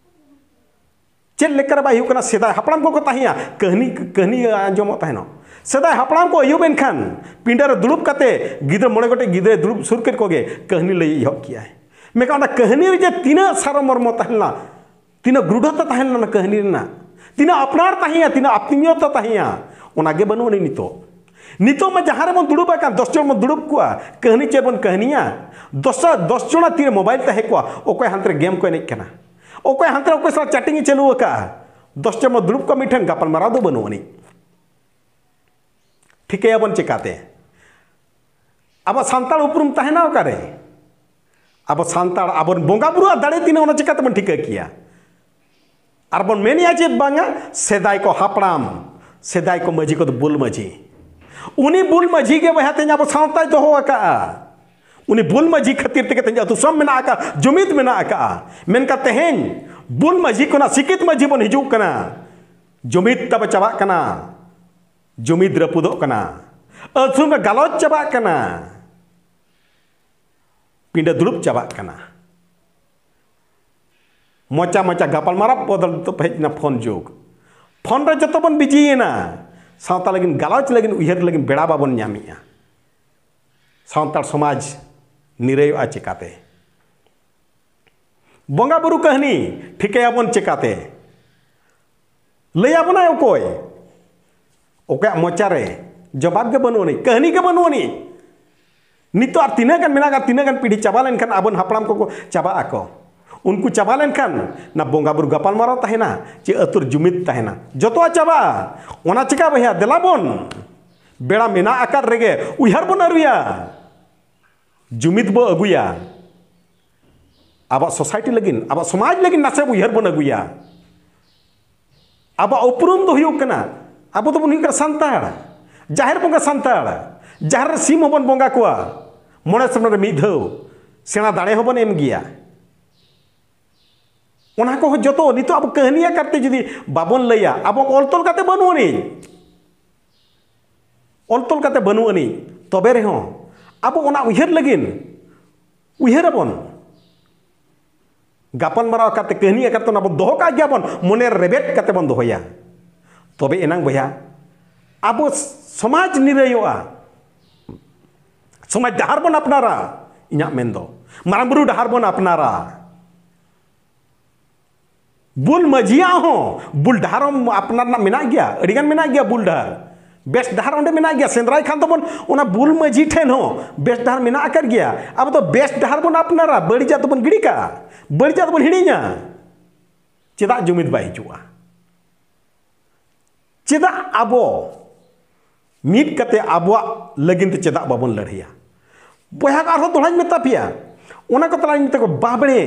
ᱪᱮᱫ ᱞᱮᱠᱟ ᱨᱮ ᱵᱟᱭ ᱦᱩᱭᱩᱜ ᱠᱟᱱᱟ? ᱥᱮᱫᱟᱭ ᱦᱟᱯᱲᱟᱢ ᱠᱚᱠᱚ ᱛᱟᱦᱮᱸᱭᱟ, ᱠᱟᱹᱦᱱᱤ, ᱠᱟᱹᱦᱱᱤ ᱟᱸᱡᱚᱢᱚᱜ ᱛᱟᱦᱮᱱᱚᱜ᱾ ᱥᱮᱫᱟᱭ ᱦᱟᱯᱲᱟᱢ ᱠᱚ ᱟᱹᱭᱩᱵ ᱮᱱᱠᱷᱟᱱ ᱯᱤᱸᱰᱟᱹ ᱨᱮ ᱫᱩᱲᱩᱵ ᱠᱟᱛᱮ ᱜᱤᱫᱽᱨᱟᱹ, ᱢᱚᱬᱮ ᱜᱚᱴᱮᱡ ᱜᱤᱫᱽᱨᱟᱹᱭ ᱫᱩᱲᱩᱵ ᱥᱩᱨ ᱠᱮᱫ ᱠᱚᱜᱮ, ᱠᱟᱹᱦᱱᱤ ᱞᱟᱹᱭ ᱮᱦᱚᱵ ᱠᱮᱜᱼᱟᱭ᱾ ᱢᱮᱱᱠᱷᱟᱱ ᱚᱱᱟ ᱠᱟᱹᱦᱱᱤ ᱨᱮ ᱡᱮ ᱛᱤᱱᱟᱹᱜ ᱥᱟᱨᱚᱢᱚᱨᱢᱚ ᱛᱟᱦᱮᱸ ᱞᱮᱱᱟ, ᱛᱤᱱᱟᱹᱜ ᱜᱨᱩᱰᱷᱚᱛᱟ ᱛᱟᱦᱮᱸ ᱞᱮᱱᱟ ᱚᱱᱟ ᱠᱟᱹᱦᱱᱤ ᱨᱮᱱᱟᱜ, ᱛᱤᱱᱟᱹᱜ ᱟᱯᱱᱟᱨ ᱛᱟᱦᱮᱸᱭᱟ, ᱛᱤᱱᱟᱹᱜ ᱟᱯᱱᱤᱭᱚᱛᱟ ᱛᱟᱦᱮᱸᱭᱟ, ᱚᱱᱟ ᱜᱮ ᱵᱟᱹᱱᱩᱜ ᱟᱹᱱᱤᱡ ᱱᱤᱛᱚᱜ᱾ ᱱᱤᱛᱚᱜ ᱢᱟ ᱡᱟᱦᱟᱸ ᱨᱮᱵᱚᱱ ᱫᱩᱲᱩᱵ ᱟᱠᱟᱱ, ᱫᱚᱥ ᱡᱚᱱ ᱵᱚᱱ ᱫᱩᱲᱩᱵ ᱠᱚᱜᱼᱟ, ᱠᱟᱹᱦᱱᱤ ᱪᱮᱫ ᱵᱚᱱ ᱠᱟᱹᱦᱱᱤᱭᱟ? ᱫᱚᱥ, ᱫᱚᱥ ᱡᱚᱱᱟᱜ ᱛᱤᱨᱮ ᱢᱳᱵᱟᱭᱤᱞ ᱛᱟᱦᱮᱸ ᱠᱚᱜᱼᱟ, ᱚᱠᱚᱭ ᱦᱟᱱᱛᱮ ᱨᱮ ᱜᱮᱢ ᱠᱚ ᱮᱱᱮᱡ ᱠᱟᱱᱟ, ᱚᱠᱚᱭ ᱦᱟᱱᱛᱮ ᱨᱮ ᱚᱠᱚᱭ ᱥᱟᱞᱟᱜ ᱪᱮᱴᱤᱝ ᱮ ᱪᱟᱹᱞᱩ ᱟᱠᱟᱫᱼᱟ, ᱫᱚᱥ ᱡᱚᱱ ᱵᱚᱱ ᱫᱩᱲᱩᱵ ᱠᱚᱜᱼᱟ, ᱢᱤᱫᱴᱷᱮᱱ ᱜᱟᱯᱟᱞᱢᱟᱨᱟᱣ ᱫᱚ ᱵᱟᱹᱱᱩᱜ ᱟᱹᱱᱤᱡ᱾ ᱴᱷᱤᱠᱟᱹᱭᱟᱵᱚᱱ ᱪᱮᱠᱟᱛᱮ? ᱟᱵᱚ ᱥᱟᱱᱛᱟᱲ ᱩᱯᱨᱩᱢ ᱛᱟᱦᱮᱱᱟ ᱚᱠᱟᱨᱮ? ᱟᱵᱚ ᱥᱟᱱᱛᱟᱲ, ᱟᱵᱚᱨᱮᱱ ᱵᱚᱸᱜᱟ ᱵᱩᱨᱩᱣᱟᱜ ᱫᱟᱲᱮ ᱛᱤᱱᱟᱹᱜ, ᱚᱱᱟ ᱪᱮᱠᱟᱛᱮᱵᱚᱱ ᱴᱷᱤᱠᱟᱹ ᱠᱮᱭᱟ? ᱟᱨ ᱵᱚᱱ ᱢᱮᱱᱮᱜᱼᱟ ᱪᱮᱫ ᱵᱟᱝᱟ, ᱥᱮᱫᱟᱭ ᱠᱚ ᱦᱟᱯᱲᱟᱢ, ᱥᱮᱫᱟᱭ ᱠᱚ ᱢᱟᱹᱡᱷᱤ ᱠᱚᱫᱚ ᱵᱩᱞ ᱢᱟᱹᱡᱷᱤ᱾ ᱩᱱᱤ ᱵᱩᱞ ᱢᱟᱹᱡᱷᱤ ᱜᱮ ᱵᱚᱭᱦᱟ ᱛᱮᱦᱮᱧ ᱟᱵᱚ ᱥᱟᱶᱛᱟᱭ ᱫᱚᱦᱚ ᱟᱠᱟᱫᱼᱟ᱾ ᱩᱱᱤ ᱵᱩᱞ ᱢᱟᱹᱡᱷᱤ ᱠᱷᱟᱹᱛᱤᱨ ᱛᱮᱜᱮ ᱛᱮᱦᱮᱧ ᱟᱹᱛᱩ ᱥᱚᱢ ᱢᱮᱱᱟᱜ ᱟᱠᱟᱫ, ᱡᱩᱢᱤᱫ ᱢᱮᱱᱟᱜ ᱟᱠᱟᱫᱼᱟ᱾ ᱢᱮᱱᱠᱷᱟᱱ ᱛᱮᱦᱮᱧ ᱵᱩᱞ ᱢᱟᱹᱡᱷᱤ ᱠᱷᱚᱱᱟᱜ ᱥᱤᱠᱤᱛ ᱢᱟᱹᱡᱷᱤ ᱵᱚᱱ ᱦᱤᱡᱩᱜ ᱠᱟᱱᱟ, ᱡᱩᱢᱤᱫ ᱛᱟᱵᱚ ᱪᱟᱵᱟᱜ ᱠᱟᱱᱟ, ᱡᱩᱢᱤᱫ ᱨᱟᱹᱯᱩᱫᱚᱜ ᱠᱟᱱᱟ, ᱟᱹᱛᱩ ᱨᱮ ᱜᱟᱞᱚᱪ ᱪᱟᱵᱟᱜ ᱠᱟᱱᱟ, ᱯᱤᱸᱰᱟᱹ ᱫᱩᱲᱩᱵ ᱪᱟᱵᱟᱜ ᱠᱟᱱᱟ᱾ ᱢᱚᱪᱟ ᱢᱚᱪᱟ ᱜᱟᱯᱟᱞᱢᱟᱨᱟᱣ ᱵᱚᱫᱚᱞ ᱫᱚ ᱦᱮᱡ ᱮᱱᱟ ᱯᱷᱳᱱ ᱡᱩᱜᱽ᱾ ᱯᱷᱳᱱ ᱨᱮ ᱡᱚᱛᱚ ᱵᱚᱱ ᱵᱤᱡᱤᱭᱮᱱᱟ᱾ ᱥᱟᱶᱛᱟ ᱞᱟᱹᱜᱤᱫ ᱜᱟᱞᱚᱪ ᱞᱟᱹᱜᱤᱫ ᱩᱭᱦᱟᱹᱨ ᱞᱟᱹᱜᱤᱫ ᱵᱮᱲᱟ ᱵᱟᱵᱚᱱ ᱧᱟᱢᱮᱜᱼᱟ᱾ ᱥᱟᱱᱛᱟᱲ ᱥᱚᱢᱟᱡᱽ ᱱᱤᱨᱟᱹᱭᱚᱜᱼᱟ ᱪᱮᱠᱟᱛᱮ? ᱵᱚᱸᱜᱟ ᱵᱩᱨᱩ ᱠᱟᱹᱦᱱᱤ ᱴᱷᱤᱠᱟᱹᱭᱟᱵᱚᱱ ᱪᱮᱠᱟᱛᱮ? ᱞᱟᱹᱭ ᱟᱵᱚᱱᱟᱭ ᱚᱠᱚᱭ? ᱚᱠᱚᱭᱟᱜ ᱢᱚᱪᱟ ᱨᱮ ᱡᱚᱵᱟᱵ ᱜᱮ ᱵᱟᱹᱱᱩᱜ ᱟᱹᱱᱤᱡ, ᱠᱟᱹᱦᱱᱤ ᱜᱮ ᱵᱟᱹᱱᱩᱜ ᱟᱹᱱᱤᱡ᱾ ᱱᱤᱛᱚᱜ ᱟᱨ ᱛᱤᱱᱟᱹᱜ ᱜᱟᱱ ᱢᱮᱱᱟᱜᱼᱟ, ᱛᱤᱱᱟᱹᱜ ᱜᱟᱱ ᱯᱤᱲᱦᱤ ᱪᱟᱵᱟ ᱞᱮᱱᱠᱷᱟᱱ ᱟᱵᱚᱨᱮᱱ ᱦᱟᱯᱲᱟᱢ ᱠᱚᱠᱚ ᱪᱟᱵᱟᱜ ᱟᱠᱚ᱾ ᱩᱱᱠᱩ ᱪᱟᱵᱟ ᱞᱮᱱᱠᱷᱟᱱ ᱚᱱᱟ ᱵᱚᱸᱜᱟ ᱵᱩᱨᱩ ᱜᱟᱯᱟᱞᱢᱟᱨᱟᱣ ᱛᱟᱦᱮᱱᱟ ᱪᱮ ᱟᱹᱛᱩ ᱨᱮ ᱡᱩᱢᱤᱫ ᱛᱟᱦᱮᱱᱟ? ᱡᱚᱛᱚᱣᱟᱜ ᱪᱟᱵᱟᱜᱼᱟ᱾ ᱚᱱᱟ ᱪᱤᱠᱟ ᱵᱚᱭᱦᱟ, ᱫᱮᱞᱟ ᱵᱚᱱ ᱵᱮᱲᱟ ᱢᱮᱱᱟᱜ ᱟᱠᱟᱫ ᱨᱮᱜᱮ ᱩᱭᱦᱟᱹᱨ ᱵᱚᱱ ᱟᱹᱨᱩᱭᱟ, ᱡᱩᱢᱤᱫ ᱵᱚ ᱟᱹᱜᱩᱭᱟ᱾ ᱟᱵᱚᱣᱟᱜ ᱥᱳᱥᱟᱭᱴᱤ ᱞᱟᱹᱜᱤᱫ, ᱟᱵᱚᱣᱟᱜ ᱥᱚᱢᱟᱡᱽ ᱞᱟᱹᱜᱤᱫ ᱱᱟᱥᱮ ᱩᱭᱦᱟᱹᱨ ᱵᱚᱱ ᱟᱹᱜᱩᱭᱟ᱾ ᱟᱵᱚᱣᱟᱜ ᱩᱯᱨᱩᱢ ᱫᱚ ᱦᱩᱭᱩᱜ ᱠᱟᱱᱟ, ᱟᱵᱚ ᱫᱚᱵᱚᱱ ᱦᱩᱭᱩᱜ ᱠᱟᱱᱟ ᱥᱟᱱᱛᱟᱲ᱾ ᱡᱟᱦᱮᱨ ᱵᱚᱸᱜᱟ ᱥᱟᱱᱛᱟᱲ, ᱡᱟᱦᱮᱨ ᱨᱮ ᱥᱤᱢ ᱦᱚᱸᱵᱚᱱ ᱵᱚᱸᱜᱟ ᱠᱚᱣᱟ, ᱢᱚᱬᱮ ᱥᱮᱨᱢᱟ ᱨᱮ ᱢᱤᱫ ᱫᱷᱟᱣ, ᱥᱮᱬᱟ ᱫᱟᱲᱮ ᱦᱚᱸᱵᱚᱱ ᱮᱢ ᱜᱮᱭᱟ᱾ ᱚᱱᱟ ᱠᱚᱦᱚᱸ ᱡᱚᱛᱚ ᱱᱤᱛᱚᱜ ᱟᱵᱚ ᱠᱟᱹᱦᱱᱤ ᱟᱠᱟᱨ ᱛᱮ ᱡᱩᱫᱤ ᱵᱟᱵᱚᱱ ᱞᱟᱹᱭᱟ, ᱟᱵᱚ ᱚᱞ ᱛᱚᱞ ᱠᱟᱛᱮ ᱵᱟᱹᱱᱩᱜ ᱟᱹᱱᱤᱡ, ᱚᱞ ᱛᱚᱞ ᱠᱟᱛᱮ ᱵᱟᱹᱱᱩᱜ ᱟᱹᱱᱤᱡ, ᱛᱚᱵᱮ ᱨᱮᱦᱚᱸ ᱟᱵᱚ ᱚᱱᱟ ᱩᱭᱦᱟᱹᱨ ᱞᱟᱹᱜᱤᱫ ᱩᱭᱦᱟᱹᱨ ᱟᱵᱚᱱ, ᱜᱟᱯᱟᱞ ᱢᱟᱨᱟᱣ ᱠᱟᱛᱮ, ᱠᱟᱹᱦᱱᱤ ᱟᱠᱟᱨ ᱛᱮ ᱚᱱᱟ ᱵᱚᱱ ᱫᱚᱦᱚ ᱠᱟᱜ ᱜᱮᱭᱟ ᱵᱚᱱ, ᱢᱚᱱᱮ ᱨᱮ ᱨᱮᱵᱮᱫ ᱠᱟᱛᱮ ᱵᱚᱱ ᱫᱚᱦᱚᱭᱟ᱾ ᱛᱚᱵᱮ ᱮᱱᱟᱝ ᱵᱚᱭᱦᱟ ᱟᱵᱚ ᱥᱚᱢᱟᱡᱽ ᱱᱤᱨᱟᱹᱭᱚᱜᱼᱟ, ᱥᱚᱢᱟᱡᱽ ᱰᱟᱦᱟᱨ ᱵᱚᱱ ᱟᱯᱱᱟᱨᱟ᱾ ᱤᱧᱟᱹᱜ ᱢᱮᱱ ᱫᱚ ᱢᱟᱨᱟᱝ ᱵᱩᱨᱩ ᱰᱟᱦᱟᱨ ᱵᱚᱱ ᱟᱯᱱᱟᱨᱟ᱾ ᱵᱩᱞ ᱢᱟᱹᱡᱷᱤᱭᱟᱜ ᱦᱚᱸ ᱵᱩᱞ ᱰᱟᱦᱟᱨ ᱦᱚᱸ ᱟᱯᱱᱟᱨ ᱨᱮᱱᱟᱜ ᱢᱮᱱᱟᱜ ᱜᱮᱭᱟ, ᱟᱹᱰᱤᱜᱟᱱ ᱢᱮᱱᱟᱜ ᱜᱮᱭᱟ ᱵᱩᱞ ᱰᱟᱦᱟᱨ᱾ ᱵᱮᱥ ᱰᱟᱦᱟᱨ ᱚᱸᱰᱮ ᱢᱮᱱᱟᱜ ᱜᱮᱭᱟ, ᱥᱮᱸᱫᱽᱨᱟᱭ ᱠᱷᱟᱱ ᱫᱚᱵᱚᱱ ᱚᱱᱟ ᱵᱩᱞ ᱢᱟᱹᱡᱷᱤ ᱴᱷᱮᱱ ᱦᱚᱸ ᱵᱮᱥ ᱰᱟᱦᱟᱨ ᱢᱮᱱᱟᱜ ᱟᱠᱟᱫ ᱜᱮᱭᱟ᱾ ᱟᱵᱚ ᱫᱚ ᱵᱮᱥ ᱰᱟᱦᱟᱨ ᱵᱚᱱ ᱟᱯᱱᱟᱨᱟ, ᱵᱟᱹᱲᱤᱡᱟᱜ ᱫᱚᱵᱚᱱ ᱜᱤᱰᱤ ᱠᱟᱜᱼᱟ, ᱵᱟᱹᱲᱤᱡᱟᱜ ᱫᱚᱵᱚᱱ ᱦᱤᱲᱤᱧᱟ᱾ ᱪᱮᱫᱟᱜ ᱡᱩᱢᱤᱫ ᱵᱟᱭ ᱦᱤᱡᱩᱜᱼᱟ? ᱪᱮᱫᱟᱜ ᱟᱵᱚ ᱢᱤᱫ ᱠᱟᱛᱮ ᱟᱵᱚᱣᱟᱜ ᱞᱟᱹᱜᱤᱫ ᱛᱮ ᱪᱮᱫᱟᱜ ᱵᱟᱵᱚᱱ ᱞᱟᱹᱲᱦᱟᱹᱭᱟ? ᱵᱚᱭᱦᱟ ᱠᱚ, ᱟᱨᱦᱚᱸ ᱫᱚᱦᱲᱟᱧ ᱢᱮᱛᱟ ᱯᱮᱭᱟ, ᱚᱱᱟ ᱠᱚ ᱛᱟᱞᱟᱧ ᱢᱮᱛᱟ ᱠᱚᱣᱟ, ᱵᱟᱵᱽᱲᱮ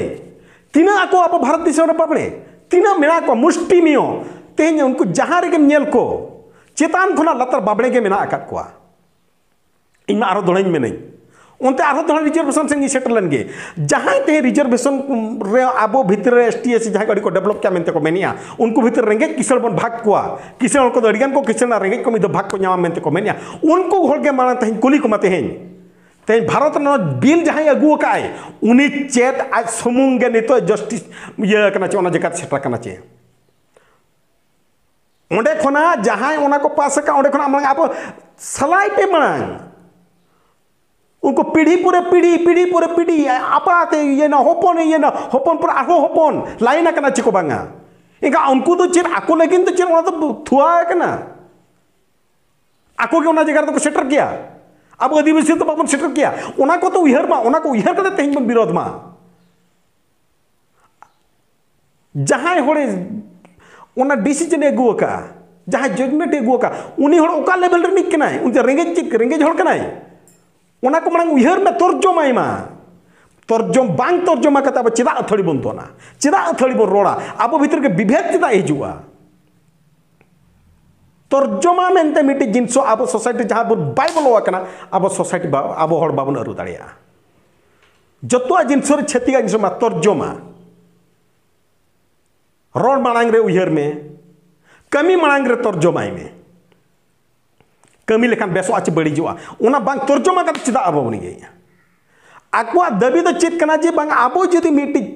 ᱛᱤᱱᱟᱹᱜ ᱟᱠᱚ ᱟᱵᱚ ᱵᱷᱟᱨᱚᱛ ᱫᱤᱥᱚᱢ ᱨᱮ ᱵᱟᱵᱽᱲᱮ ᱛᱤᱱᱟᱹᱜ ᱢᱮᱱᱟᱜ ᱠᱚᱣᱟ, ᱢᱩᱥᱴᱤᱢᱤᱭᱚ᱾ ᱛᱮᱦᱮᱧ ᱩᱱᱠᱩ ᱡᱟᱦᱟᱸ ᱨᱮᱜᱮᱢ ᱧᱮᱞ ᱠᱚ, ᱪᱮᱛᱟᱱ ᱠᱷᱚᱱᱟᱜ ᱞᱟᱛᱟᱨ ᱵᱟᱵᱽᱲᱮ ᱜᱮ ᱢᱮᱱᱟᱜ ᱟᱠᱟᱫ ᱠᱚᱣᱟ᱾ ᱤᱧ ᱢᱟ ᱟᱨᱦᱚᱸ ᱫᱚᱦᱲᱟᱧ ᱢᱮᱱᱟᱹᱧ, ᱚᱱᱛᱮ ᱟᱨᱦᱚᱸ ᱫᱚᱦᱲᱟ ᱨᱤᱡᱟᱨᱵᱷᱮᱥᱚᱱ ᱥᱮᱫ ᱤᱧ ᱥᱮᱴᱮᱨ ᱞᱮᱱ ᱜᱮ᱾ ᱡᱟᱦᱟᱸᱭ ᱛᱮᱦᱮᱧ ᱨᱤᱡᱟᱨᱵᱷᱮᱥᱚᱱ ᱨᱮ ᱟᱵᱚ ᱵᱷᱤᱛᱨᱤ ᱨᱮ ᱮᱥ ᱴᱤ ᱮᱥ ᱥᱤ ᱡᱟᱦᱟᱸᱭ ᱠᱚ ᱟᱹᱰᱤ ᱠᱚ ᱰᱮᱵᱷᱞᱚᱯ ᱠᱮᱜᱼᱟ ᱢᱮᱱᱛᱮ ᱠᱚ ᱢᱮᱱᱮᱜᱼᱟ, ᱩᱱᱠᱩ ᱵᱷᱤᱛᱨᱤ ᱨᱮᱸᱜᱮᱡ ᱠᱤᱥᱟᱹᱬ ᱵᱚᱱ ᱵᱷᱟᱜᱽ ᱠᱚᱣᱟ᱾ ᱠᱤᱥᱟᱹᱬ ᱦᱚᱲ ᱠᱚᱫᱚ ᱟᱹᱰᱤᱜᱟᱱ ᱠᱚ ᱠᱤᱥᱟᱹᱬᱟ, ᱨᱮᱸᱜᱮᱡ ᱠᱚ ᱢᱤᱫ ᱫᱚ ᱵᱷᱟᱜᱽ ᱠᱚ ᱧᱟᱢᱟ ᱢᱮᱱᱛᱮ ᱠᱚ ᱢᱮᱱᱮᱜᱼᱟ᱾ ᱩᱱᱠᱩ ᱦᱚᱲ ᱜᱮ ᱢᱟᱲᱟᱝ ᱛᱮᱦᱮᱧ ᱠᱩᱞᱤ ᱠᱚᱢᱟ, ᱛᱮᱦᱮᱧ, ᱛᱮᱦᱮᱧ ᱵᱷᱟᱨᱚᱛ ᱨᱮ ᱱᱚᱣᱟ ᱵᱤᱞ ᱡᱟᱦᱟᱸᱭ ᱟᱹᱜᱩ ᱟᱠᱟᱫ ᱟᱭ, ᱩᱱᱤ ᱪᱮᱫ ᱟᱡ ᱥᱩᱢᱩᱝ ᱜᱮ ᱱᱤᱛᱚᱜ ᱡᱟᱥᱴᱤᱥ ᱤᱭᱟᱹ ᱠᱟᱱᱟ ᱪᱮ, ᱚᱱᱟ ᱡᱟᱭᱜᱟ ᱛᱮ ᱥᱮᱴᱮᱨ ᱠᱟᱱᱟ ᱪᱮ? ᱚᱸᱰᱮ ᱠᱷᱚᱱᱟᱜ ᱡᱟᱦᱟᱸᱭ ᱚᱱᱟ ᱠᱚ ᱯᱟᱥ ᱟᱠᱟᱫ, ᱚᱸᱰᱮ ᱠᱷᱚᱱᱟᱜ ᱢᱟᱲᱟᱝ ᱟᱵᱚ ᱥᱟᱞᱟᱭ ᱯᱮ ᱢᱟᱲᱟᱝ᱾ ᱩᱱᱠᱩ ᱯᱤᱲᱦᱤ ᱯᱚᱨᱮ ᱯᱤᱲᱦᱤ, ᱯᱤᱲᱦᱤ ᱯᱚᱨᱮ ᱯᱤᱲᱦᱤ, ᱟᱯᱟᱛ ᱤᱭᱟᱹᱭᱮᱱᱟ, ᱦᱚᱯᱚᱱ ᱤᱭᱟᱹᱭᱮᱱᱟ, ᱦᱚᱯᱚᱱ ᱯᱚᱨᱮ ᱟᱨᱦᱚᱸ ᱦᱚᱯᱚᱱ, ᱞᱟᱭᱤᱱ ᱟᱠᱟᱱᱟ ᱪᱮ ᱠᱚ ᱵᱟᱝᱟ? ᱮᱱᱠᱷᱟᱱ ᱩᱱᱠᱩ ᱫᱚ ᱪᱮᱫ ᱟᱠᱚ ᱞᱟᱹᱜᱤᱫ ᱫᱚ ᱪᱮᱫ ᱚᱱᱟ ᱫᱚ ᱛᱷᱩᱣᱟ ᱟᱠᱟᱱᱟ? ᱟᱠᱚ ᱜᱮ ᱚᱱᱟ ᱡᱟᱭᱜᱟ ᱨᱮᱫᱚ ᱠᱚ ᱥᱮᱴᱮᱨ ᱠᱮᱭᱟ, ᱟᱵᱚ ᱟᱹᱫᱤᱵᱟᱹᱥᱤ ᱫᱚ ᱵᱟᱵᱚᱱ ᱥᱮᱴᱮᱨ ᱠᱮᱭᱟ᱾ ᱚᱱᱟ ᱠᱚ ᱛᱚ ᱩᱭᱦᱟᱹᱨ ᱢᱟ, ᱚᱱᱟ ᱠᱚ ᱩᱭᱦᱟᱹᱨ ᱠᱟᱛᱮ ᱛᱮᱦᱮᱧ ᱵᱚᱱ ᱵᱤᱨᱳᱫᱷ ᱢᱟ᱾ ᱡᱟᱦᱟᱸᱭ ᱦᱚᱲᱮ ᱚᱱᱟ ᱰᱤᱥᱤᱡᱚᱱ ᱮ ᱟᱹᱜᱩ ᱟᱠᱟᱫᱼᱟ, ᱡᱟᱦᱟᱸᱭ ᱡᱟᱡᱽᱢᱮᱱᱴ ᱮ ᱟᱹᱜᱩ ᱟᱠᱟᱫᱼᱟ, ᱩᱱᱤ ᱦᱚᱲ ᱚᱠᱟ ᱞᱮᱵᱮᱞ ᱨᱤᱱᱤᱡ ᱠᱟᱱᱟᱭ? ᱩᱱᱤ ᱫᱚ ᱨᱮᱸᱜᱮᱡ, ᱪᱮᱫ ᱨᱮᱸᱜᱮᱡ ᱦᱚᱲ ᱠᱟᱱᱟᱭ? ᱚᱱᱟ ᱠᱚ ᱢᱟᱲᱟᱝ ᱩᱭᱦᱟᱹᱨ ᱢᱮ, ᱛᱚᱨᱡᱚᱢᱟᱭ ᱢᱟ᱾ ᱛᱚᱨᱡᱚᱢ, ᱵᱟᱝ ᱛᱚᱨᱡᱚᱢᱟ ᱠᱟᱛᱮ ᱟᱵᱚ ᱪᱮᱫᱟᱜ ᱟᱹᱛᱷᱟᱹᱲᱤ ᱵᱚᱱ ᱫᱚᱱᱟ? ᱪᱮᱫᱟᱜ ᱟᱹᱛᱷᱟᱹᱲᱤ ᱵᱚᱱ ᱨᱚᱲᱟ? ᱟᱵᱚ ᱵᱷᱤᱛᱨᱤ ᱨᱮᱜᱮ ᱵᱤᱵᱷᱮᱫ ᱪᱮᱫᱟᱜ ᱦᱤᱡᱩᱜᱼᱟ? ᱛᱚᱨᱡᱚᱢᱟ ᱢᱮᱱᱛᱮ ᱢᱤᱫᱴᱤᱡ ᱡᱤᱱᱤᱥ ᱟᱵᱚ ᱥᱳᱥᱟᱭᱴᱤ ᱡᱟᱦᱟᱸ ᱵᱚᱱ ᱵᱟᱭ ᱵᱚᱞᱚ ᱟᱠᱟᱱᱟ, ᱟᱵᱚ ᱥᱳᱥᱟᱭᱴᱤ ᱵᱟ-, ᱟᱵᱚ ᱦᱚᱲ ᱵᱟᱵᱚᱱ ᱟᱹᱨᱩ ᱫᱟᱲᱮᱭᱟᱜᱼᱟ᱾ ᱡᱚᱛᱚᱣᱟᱜ ᱡᱤᱱᱤᱥ ᱨᱮ ᱪᱷᱟᱹᱛᱤᱠᱟᱜ ᱡᱤᱱᱤᱥ ᱢᱟ ᱛᱚᱨᱡᱚᱢᱟ᱾ ᱨᱚᱲ ᱢᱟᱲᱟᱝ ᱨᱮ ᱩᱭᱦᱟᱹᱨ ᱢᱮ, ᱠᱟᱹᱢᱤ ᱢᱟᱲᱟᱝ ᱨᱮ ᱛᱚᱨᱡᱚᱢᱟᱭ ᱢᱮ᱾ ᱠᱟᱹᱢᱤ ᱞᱮᱠᱷᱟᱱ ᱵᱮᱥᱚᱜᱼᱟ ᱪᱮ ᱵᱟᱹᱲᱤᱡᱚᱜᱼᱟ, ᱚᱱᱟ ᱵᱟᱝ ᱛᱚᱨᱡᱚᱢᱟ ᱠᱟᱛᱮ ᱪᱮᱫᱟᱜ ᱟᱵᱚ ᱵᱚᱱ ᱤᱭᱟᱹᱭᱟ? ᱟᱠᱚᱣᱟᱜ ᱫᱟᱹᱵᱤ ᱫᱚ ᱪᱮᱫ ᱠᱟᱱᱟ? ᱡᱮ ᱵᱟᱝ, ᱟᱵᱚ ᱡᱩᱫᱤ ᱢᱤᱫᱴᱤᱡ,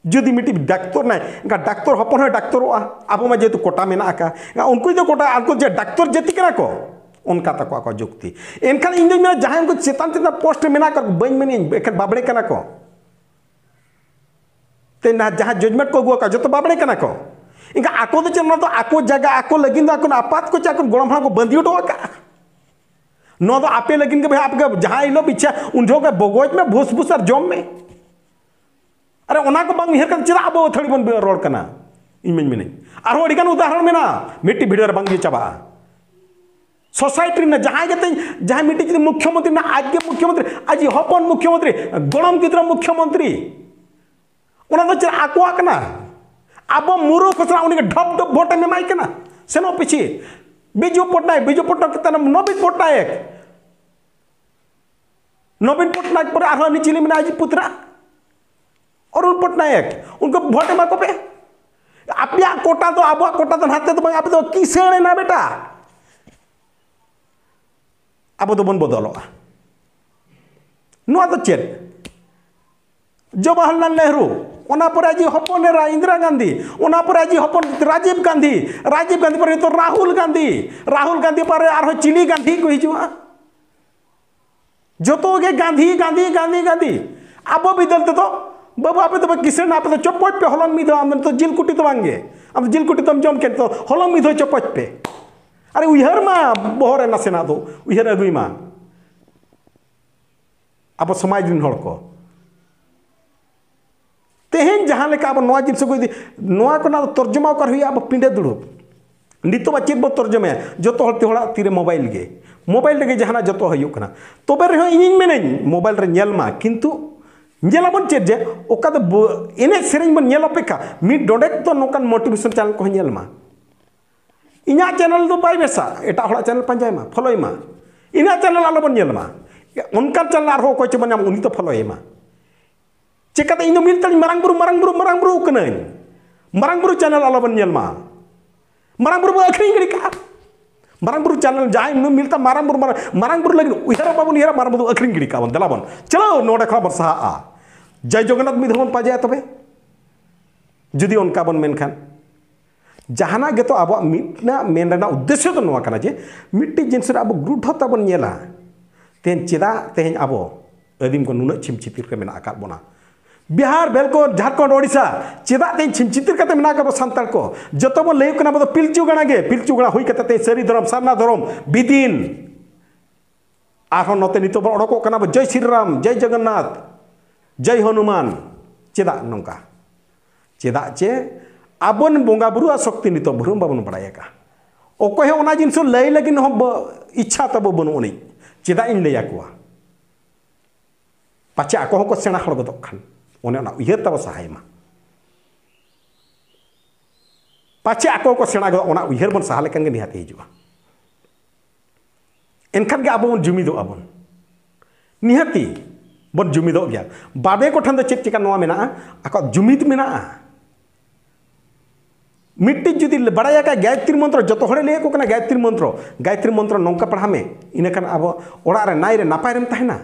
ᱡᱩᱫᱤ ᱢᱤᱫᱴᱤᱡ ᱰᱟᱠᱛᱚᱨ ᱱᱟᱭ, ᱮᱱᱠᱷᱟᱱ ᱰᱟᱠᱛᱚᱨ ᱦᱚᱯᱚᱱ ᱦᱚᱸᱭ ᱰᱟᱠᱛᱚᱨᱚᱜᱼᱟ᱾ ᱟᱵᱚ ᱢᱟ ᱡᱮᱦᱮᱛᱩ ᱠᱳᱴᱟ ᱢᱮᱱᱟᱜ ᱟᱠᱟᱫ, ᱮᱱᱠᱷᱟᱱ ᱩᱱᱠᱩ ᱫᱚ ᱠᱳᱴᱟ, ᱩᱱᱠᱩ ᱡᱮ ᱰᱟᱠᱛᱚᱨ ᱡᱟᱹᱛᱤ ᱠᱟᱱᱟ ᱠᱚ, ᱚᱱᱠᱟ ᱛᱟᱠᱚ ᱟᱠᱚᱣᱟᱜ ᱡᱩᱠᱛᱤ᱾ ᱮᱱᱠᱷᱟᱱ ᱤᱧ ᱫᱩᱧ ᱢᱮᱱᱟ, ᱡᱟᱦᱟᱸᱭ ᱩᱱᱠᱩ ᱪᱮᱛᱟᱱ ᱪᱮᱛᱟᱱ ᱯᱳᱥᱴ ᱨᱮ ᱢᱮᱱᱟᱜ ᱠᱚᱣᱟ, ᱵᱟᱹᱧ ᱢᱮᱱᱟᱧ ᱮᱠᱷᱟᱱ ᱵᱟᱵᱽᱲᱮ ᱠᱟᱱᱟ ᱠᱚ, ᱛᱮ ᱱᱟ ᱡᱟᱦᱟᱸ ᱡᱟᱡᱽᱢᱮᱱᱴ ᱠᱚ ᱟᱹᱜᱩ ᱟᱠᱟᱫ, ᱡᱚᱛᱚ ᱵᱟᱵᱽᱲᱮ ᱠᱟᱱᱟ ᱠᱚ᱾ ᱮᱱᱠᱷᱟᱱ ᱟᱠᱚ ᱫᱚ ᱪᱮᱫ, ᱚᱱᱟ ᱫᱚ ᱟᱠᱚ ᱡᱟᱭᱜᱟ, ᱟᱠᱚ ᱞᱟᱹᱜᱤᱫ ᱫᱚ ᱟᱠᱚ ᱟᱯᱟᱛ ᱠᱚ ᱪᱮ ᱟᱠᱚ ᱜᱚᱲᱚᱢ ᱦᱟᱲᱟᱢ ᱠᱚ ᱵᱟᱸᱫᱤ ᱦᱚᱴᱚ ᱟᱠᱟᱫᱼᱟ? ᱱᱚᱣᱟ ᱫᱚ ᱟᱯᱮ ᱞᱟᱹᱜᱤᱫ ᱜᱮ ᱵᱚᱭᱦᱟ, ᱟᱯᱮ ᱜᱮ ᱡᱟᱦᱟᱸ ᱦᱤᱞᱳᱜ ᱤᱪᱪᱷᱟ ᱩᱱ ᱡᱚᱦᱚᱜ ᱜᱮ ᱵᱚᱜᱚᱡ ᱢᱮ, ᱵᱷᱩᱥ ᱵᱷᱩᱥ ᱟᱨ ᱡᱚᱢ ᱢᱮ᱾ ᱟᱨᱮ, ᱚᱱᱟ ᱠᱚ ᱵᱟᱝ ᱩᱭᱦᱟᱹᱨ ᱠᱟᱛᱮ ᱪᱮᱫᱟᱜ ᱟᱵᱚ ᱟᱹᱛᱷᱟᱹᱲᱤ ᱵᱚᱱ ᱨᱚᱲ ᱠᱟᱱᱟ? ᱤᱧ ᱢᱟᱧ ᱢᱮᱱᱟᱹᱧ, ᱟᱨᱦᱚᱸ ᱟᱹᱰᱤᱜᱟᱱ ᱩᱫᱟᱦᱚᱨᱚᱱ ᱢᱮᱱᱟᱜᱼᱟ, ᱢᱤᱫᱴᱤᱡ ᱵᱷᱤᱰᱤᱭᱳ ᱨᱮ ᱵᱟᱝ ᱤᱭᱟᱹ ᱪᱟᱵᱟᱜᱼᱟ᱾ ᱥᱳᱥᱟᱭᱴᱤ ᱨᱮᱱᱟᱜ ᱡᱟᱦᱟᱸᱭ ᱜᱮ ᱛᱮᱧ, ᱡᱟᱦᱟᱸᱭ ᱢᱤᱫᱴᱤᱡ ᱡᱩᱫᱤ ᱢᱩᱠᱷᱭᱚᱢᱚᱱᱛᱨᱤ ᱢᱮᱱᱟᱜᱼᱟ, ᱟᱡ ᱜᱮ ᱢᱩᱠᱷᱭᱚᱢᱚᱱᱛᱨᱤ, ᱟᱡ ᱦᱚᱯᱚᱱ ᱢᱩᱠᱷᱭᱚᱢᱚᱱᱛᱨᱤ, ᱜᱚᱲᱚᱢ ᱜᱤᱫᱽᱨᱟᱹ ᱢᱩᱠᱷᱭᱚᱢᱚᱱᱛᱨᱤ, ᱚᱱᱟ ᱫᱚ ᱪᱮᱫ ᱟᱠᱚᱣᱟᱜ ᱠᱟᱱᱟ? ᱟᱵᱚ ᱢᱩᱨᱩᱠᱷ ᱥᱟᱞᱟᱜ ᱩᱱᱤ ᱜᱮ ᱰᱷᱚᱯ ᱰᱷᱚᱯ ᱵᱷᱳᱴ ᱮᱢ ᱮᱢᱟᱭ ᱠᱟᱱᱟ᱾ ᱥᱮᱱᱚᱜ ᱯᱤᱪᱷᱤ ᱵᱤᱡᱩ ᱯᱚᱴᱱᱟᱭᱮᱠ, ᱵᱤᱡᱩ ᱯᱚᱴᱱᱟᱭᱮᱠ ᱠᱟᱛᱮ ᱱᱚᱵᱤᱱ ᱯᱚᱴᱱᱟᱭᱮᱠ, ᱱᱚᱵᱤᱱ ᱯᱚᱴᱱᱟᱭᱮᱠ ᱯᱚᱨᱮ ᱟᱨᱦᱚᱸ ᱩᱱᱤ ᱪᱤᱞᱤ ᱢᱮᱱᱟᱭᱟ, ᱟᱡᱤᱡ ᱯᱩᱛᱨᱟ ᱚᱨᱩᱬ ᱯᱚᱴᱱᱟᱭᱮᱠ, ᱩᱱᱠᱩ ᱵᱷᱳᱴ ᱮᱢᱟ ᱠᱚᱯᱮ᱾ ᱟᱯᱮᱭᱟᱜ ᱠᱳᱴᱟ ᱫᱚ ᱟᱵᱚᱣᱟᱜ ᱠᱳᱴᱟ ᱫᱚ ᱱᱟᱛᱮ ᱫᱚ ᱵᱟᱝ, ᱟᱯᱮ ᱫᱚ ᱠᱤᱥᱟᱹᱬ ᱮᱱᱟ ᱵᱮᱴᱟ᱾ ᱟᱵᱚ ᱫᱚᱵᱚᱱ ᱵᱚᱫᱚᱞᱚᱜᱼᱟ᱾ ᱱᱚᱣᱟ ᱫᱚ ᱪᱮᱫ? ᱡᱚᱣᱟᱦᱚᱨᱞᱟᱞ ᱱᱮᱦᱨᱩ, ᱚᱱᱟ ᱯᱚᱨᱮ ᱟᱡᱤᱡ ᱦᱚᱯᱚᱱ ᱮᱨᱟ ᱤᱱᱫᱤᱨᱟ ᱜᱟᱱᱫᱷᱤ, ᱚᱱᱟ ᱯᱚᱨᱮ ᱟᱡᱤᱡ ᱦᱚᱯᱚᱱ ᱨᱟᱡᱤᱵᱽ ᱜᱟᱱᱫᱷᱤ, ᱨᱟᱡᱤᱵᱽ ᱜᱟᱱᱫᱷᱤ ᱯᱚᱨᱮ ᱱᱤᱛᱚᱜ ᱨᱟᱦᱩᱞ ᱜᱟᱱᱫᱷᱤ, ᱨᱟᱦᱩᱞ ᱜᱟᱱᱫᱷᱤ ᱯᱚᱨᱮ ᱟᱨᱦᱚᱸ ᱪᱤᱞᱤ ᱜᱟᱱᱫᱷᱤ ᱠᱚ ᱦᱤᱡᱩᱜᱼᱟ᱾ ᱡᱚᱛᱚ ᱜᱮ ᱜᱟᱱᱫᱷᱤ, ᱜᱟᱱᱫᱷᱤ, ᱜᱟᱱᱫᱷᱤ, ᱜᱟᱱᱫᱷᱤ᱾ ᱟᱵᱚ ᱵᱤᱫᱟᱹᱞ ᱛᱮᱫᱚ, "ᱵᱟᱹᱵᱩ, ᱟᱯᱮ ᱫᱚᱯᱮ ᱠᱤᱥᱟᱹᱬ ᱮᱱᱟ, ᱟᱯᱮ ᱫᱚ ᱪᱚᱯᱚᱡ ᱯᱮ ᱦᱚᱞᱚᱝ ᱢᱤᱫ ᱫᱷᱟᱣ, ᱟᱢ ᱫᱚ ᱱᱤᱛᱚᱜ ᱡᱤᱞ ᱠᱩᱴᱤ ᱫᱚ ᱵᱟᱝ ᱜᱮ, ᱟᱢ ᱫᱚ ᱡᱤᱞ ᱠᱩᱴᱤ ᱫᱚᱢ ᱡᱚᱢ ᱠᱮᱫ, ᱛᱚ ᱦᱚᱞᱚᱝ ᱢᱤᱫ ᱫᱷᱟᱣ ᱪᱚᱯᱚᱡ ᱯᱮ᱾" ᱟᱨᱮ, ᱩᱭᱦᱟᱹᱨ ᱢᱟ, ᱵᱚᱦᱚᱜ ᱨᱮ ᱱᱟᱥᱮᱱᱟᱜ ᱫᱚ ᱩᱭᱦᱟᱹᱨ ᱟᱹᱜᱩᱭ ᱢᱟ᱾ ᱟᱵᱚ ᱥᱚᱢᱟᱡᱽ ᱨᱮᱱ ᱦᱚᱲ ᱠᱚ ᱛᱮᱦᱮᱧ ᱡᱟᱦᱟᱸ ᱞᱮᱠᱟ ᱟᱵᱚ ᱱᱚᱣᱟ ᱡᱤᱱᱤᱥ ᱠᱚ ᱤᱫᱤ, ᱱᱚᱣᱟ ᱠᱚᱨᱮᱱᱟᱜ ᱫᱚ ᱛᱚᱨᱡᱚᱢᱟ ᱚᱠᱟᱨᱮ ᱦᱩᱭᱩᱜᱼᱟ? ᱟᱵᱚ ᱯᱤᱸᱰᱟᱹ ᱫᱩᱲᱩᱵ᱾ ᱱᱤᱛᱚᱜ ᱢᱟ ᱪᱮᱫ ᱵᱚ ᱛᱚᱨᱡᱚᱢᱟᱭᱟ? ᱡᱚᱛᱚ ᱦᱚᱲ ᱛᱮ, ᱦᱚᱲᱟᱜ ᱛᱤᱨᱮ ᱢᱳᱵᱟᱭᱤᱞ ᱜᱮ, ᱢᱳᱵᱟᱭᱤᱞ ᱨᱮᱜᱮ ᱡᱟᱦᱟᱱᱟᱜ ᱡᱚᱛᱚ ᱦᱩᱭᱩᱜ ᱠᱟᱱᱟ᱾ ᱛᱚᱵᱮ ᱨᱮᱦᱚᱸ ᱤᱧᱤᱧ ᱢᱮᱱᱟᱹᱧ, ᱢᱳᱵᱟᱭᱤᱞ ᱨᱮ ᱧᱮᱞ ᱢᱟ, ᱠᱤᱱᱛᱩ ᱧᱮᱞᱟᱵᱚᱱ ᱪᱮᱫ ᱡᱮ ᱚᱠᱟ ᱫᱚ ᱵᱚ-, ᱮᱱᱮᱡ ᱥᱮᱨᱮᱧ ᱵᱚᱱ ᱧᱮᱞ ᱚᱯᱮᱠᱷᱟ, ᱢᱤᱫ ᱰᱚᱸᱰᱮᱠ ᱫᱚ ᱱᱚᱝᱠᱟᱱ ᱢᱳᱴᱤᱵᱷᱮᱥᱚᱱ ᱪᱮᱱᱮᱞ ᱠᱚᱦᱚᱸ ᱧᱮᱞ ᱢᱟ᱾ ᱤᱧᱟᱹᱜ ᱪᱮᱱᱮᱞ ᱫᱚ ᱵᱟᱭ ᱵᱮᱥᱟ, ᱮᱴᱟᱜ ᱦᱚᱲᱟᱜ ᱪᱮᱱᱮᱞ ᱯᱟᱸᱡᱟᱭ ᱢᱟ, ᱯᱷᱚᱞᱳᱭ ᱢᱟ᱾ ᱤᱧᱟᱹᱜ ᱪᱮᱱᱮᱞ ᱟᱞᱚᱵᱚᱱ ᱧᱮᱞ ᱢᱟ᱾ ᱚᱱᱠᱟᱱ ᱪᱮᱱᱮᱞ ᱟᱨᱦᱚᱸ ᱚᱠᱚᱭ ᱪᱚᱵᱚᱱ ᱧᱟᱢ, ᱩᱱᱤ ᱫᱚ ᱯᱷᱚᱞᱳᱭᱮ ᱢᱟ᱾ ᱪᱮᱠᱟᱛᱮ ᱤᱧ ᱫᱚ ᱢᱤᱫ ᱛᱟᱹᱧ ᱢᱟᱨᱟᱝ ᱵᱩᱨᱩ, ᱢᱟᱨᱟᱝ ᱵᱩᱨᱩ, ᱢᱟᱨᱟᱝ ᱵᱩᱨᱩ ᱠᱟᱹᱱᱟᱹᱧ᱾ ᱢᱟᱨᱟᱝ ᱵᱩᱨᱩ ᱪᱮᱱᱮᱞ ᱟᱞᱚᱵᱚᱱ ᱧᱮᱞ ᱢᱟ᱾ ᱢᱟᱨᱟᱝ ᱵᱩᱨᱩ ᱵᱚᱱ ᱟᱹᱠᱷᱨᱤᱧ ᱜᱤᱰᱤ ᱠᱟᱜᱼᱟ᱾ ᱢᱟᱨᱟᱝ ᱵᱩᱨᱩ ᱪᱟᱞᱟᱣ ᱡᱟᱦᱟᱸᱭ ᱢᱤᱫᱴᱟᱝ ᱢᱟᱨᱟᱝ ᱵᱩᱨᱩ, ᱢᱟᱨᱟᱝ, ᱢᱟᱨᱟᱝ ᱵᱩᱨᱩ ᱞᱟᱹᱜᱤᱫ ᱩᱭᱦᱟᱹᱨ ᱵᱟᱵᱚᱱ ᱩᱭᱦᱟᱹᱨᱟ, ᱢᱟᱨᱟᱝ ᱵᱩᱨᱩ ᱟᱹᱠᱷᱨᱤᱧ ᱜᱤᱰᱤ ᱠᱟᱜᱼᱟ ᱵᱚᱱ, ᱫᱮᱞᱟ ᱵᱚᱱ ᱪᱟᱞᱟᱣ ᱱᱚᱰᱮ ᱠᱷᱚᱱᱟᱜ ᱵᱚᱱ ᱥᱟᱦᱟᱜᱼᱟ᱾ ᱡᱟᱭ ᱡᱚᱜᱚᱱᱱᱟᱛᱷ ᱢᱤᱫ ᱫᱷᱟᱣ ᱵᱚᱱ ᱯᱟᱸᱡᱟᱭᱟ ᱛᱚᱵᱮ, ᱡᱩᱫᱤ ᱚᱱᱠᱟ ᱵᱚᱱ ᱢᱮᱱᱠᱷᱟᱱ᱾ ᱡᱟᱦᱟᱱᱟᱜ ᱜᱮᱛᱚ ᱟᱵᱚᱣᱟᱜ ᱢᱤᱫᱴᱟᱝ ᱢᱮᱱ ᱨᱮᱱᱟᱜ ᱩᱫᱽᱫᱮᱥᱥᱚ ᱫᱚ ᱱᱚᱣᱟ ᱠᱟᱱᱟ ᱡᱮ ᱢᱤᱫᱴᱤᱡ ᱡᱤᱱᱤᱥ ᱨᱮ ᱟᱵᱚ ᱜᱨᱩᱰᱷᱚᱛᱟ ᱵᱚᱱ ᱧᱮᱞᱟ᱾ ᱛᱮᱦᱮᱧ ᱪᱮᱫᱟᱜ ᱛᱮᱦᱮᱧ ᱟᱵᱚ ᱟᱹᱫᱤᱢ ᱠᱚ ᱱᱩᱱᱟᱹᱜ ᱪᱷᱤᱢ ᱪᱷᱤᱛᱤᱨ ᱨᱮ ᱢᱮᱱᱟᱜ ᱟᱠᱟᱫ ᱵᱚᱱᱟ? ᱵᱤᱦᱟᱨ, ᱵᱮᱞᱠᱚ, ᱡᱷᱟᱲᱠᱷᱚᱸᱰ, ᱳᱰᱤᱥᱟ, ᱪᱮᱫᱟᱜ ᱛᱮᱦᱮᱧ ᱪᱷᱤᱢ ᱪᱷᱤᱛᱤᱨ ᱠᱟᱛᱮ ᱢᱮᱱᱟᱜ ᱟᱠᱟᱫ ᱵᱚ ᱥᱟᱱᱛᱟᱲ ᱠᱚ? ᱡᱚᱛᱚ ᱵᱚᱱ ᱞᱟᱹᱭ ᱠᱟᱱᱟ ᱟᱵᱚ ᱫᱚ ᱯᱤᱞᱪᱩ ᱜᱟᱲᱟ ᱜᱮ, ᱯᱤᱞᱪᱩ ᱜᱟᱲᱟ ᱦᱩᱭ ᱠᱟᱛᱮ ᱛᱮᱦᱮᱧ ᱥᱟᱹᱨᱤ ᱫᱷᱚᱨᱚᱢ, ᱥᱟᱨᱱᱟ ᱫᱷᱚᱨᱚᱢ, ᱵᱤᱫᱤᱱ, ᱟᱨᱦᱚᱸ ᱱᱚᱛᱮ ᱱᱤᱛᱚᱜ ᱵᱚᱱ ᱚᱰᱚᱠᱚᱜ ᱠᱟᱱᱟ ᱵᱚ ᱡᱚᱭ ᱥᱨᱤ ᱨᱟᱢ, ᱡᱚᱭ ᱡᱚᱜᱚᱱᱱᱟᱛᱷ, ᱡᱚᱭ ᱦᱚᱱᱩᱢᱟᱱ᱾ ᱪᱮᱫᱟᱜ ᱱᱚᱝᱠᱟ? ᱪᱮᱫᱟᱜ ᱪᱮ ᱟᱵᱚᱱ ᱵᱚᱸᱜᱟ ᱵᱩᱨᱩᱣᱟᱜ ᱥᱚᱠᱛᱤ ᱱᱤᱛᱚᱜ ᱵᱷᱩᱨᱩᱢ ᱵᱟᱵᱚᱱ ᱵᱟᱲᱟᱭ ᱟᱠᱟᱫᱼᱟ᱾ ᱚᱠᱚᱭ ᱦᱚᱸ ᱚᱱᱟ ᱡᱤᱱᱤᱥ ᱞᱟᱹᱭ ᱞᱟᱹᱜᱤᱫ ᱦᱚᱸ ᱵᱚ-, ᱤᱪᱪᱷᱟ ᱛᱟᱵᱚ ᱵᱟᱹᱱᱩᱜ ᱟᱹᱱᱤᱡ᱾ ᱪᱮᱫᱟᱜ ᱤᱧ ᱞᱟᱹᱭ ᱟᱠᱚᱣᱟ? ᱯᱟᱪᱷᱮ ᱟᱠᱚ ᱦᱚᱸᱠᱚ ᱥᱮᱬᱟ ᱦᱚᱲ ᱜᱚᱫᱚᱜ ᱠᱷᱟᱱ, ᱚᱱᱮ ᱚᱱᱟ ᱩᱭᱦᱟᱹᱨ ᱛᱟᱵᱚ ᱥᱟᱦᱟᱭ ᱢᱟ᱾ ᱯᱟᱪᱷᱮ ᱟᱠᱚ ᱦᱚᱸᱠᱚ ᱥᱮᱬᱟ ᱜᱚᱫᱚᱜ, ᱚᱱᱟ ᱩᱭᱦᱟᱹᱨ ᱵᱚᱱ ᱥᱟᱦᱟ ᱞᱮᱠᱷᱟᱱ ᱜᱮ ᱱᱤᱦᱟᱹᱛ ᱦᱤᱡᱩᱜᱼᱟ᱾ ᱮᱱᱠᱷᱟᱱ ᱜᱮ ᱟᱵᱚ ᱵᱚᱱ ᱡᱩᱢᱤᱫᱚᱜᱼᱟ ᱵᱚᱱ᱾ ᱱᱤᱦᱟᱹᱛᱤ ᱵᱚᱱ ᱡᱩᱢᱤᱫᱚᱜ ᱜᱮᱭᱟ᱾ ᱵᱟᱵᱮ ᱠᱚᱴᱷᱮᱱ ᱫᱚ ᱪᱮᱫ ᱪᱤᱠᱟ ᱱᱚᱣᱟ ᱢᱮᱱᱟᱜᱼᱟ? ᱟᱠᱚᱣᱟᱜ ᱡᱩᱢᱤᱫ ᱢᱮᱱᱟᱜᱼᱟ᱾ ᱢᱤᱫᱴᱤᱡ ᱡᱩᱫᱤ ᱵᱟᱲᱟᱭ ᱟᱠᱟᱫ ᱜᱟᱭᱚᱛᱨᱤ ᱢᱚᱱᱛᱨᱚ, ᱡᱚᱛᱚ ᱦᱚᱲᱮ ᱞᱟᱹᱭ ᱟᱠᱚ ᱠᱟᱱᱟ, "ᱜᱟᱭᱚᱛᱨᱤ ᱢᱚᱱᱛᱨᱚ, ᱜᱟᱭᱚᱛᱨᱤ ᱢᱚᱱᱛᱨᱚ ᱱᱚᱝᱠᱟ ᱯᱟᱲᱦᱟᱜ ᱢᱮ, ᱤᱱᱟᱹᱠᱷᱟᱱ ᱟᱵᱚ ᱚᱲᱟᱜ ᱨᱮ ᱱᱟᱭ ᱨᱮ ᱱᱟᱯᱟᱭ ᱨᱮᱢ ᱛᱟᱦᱮᱱᱟ᱾"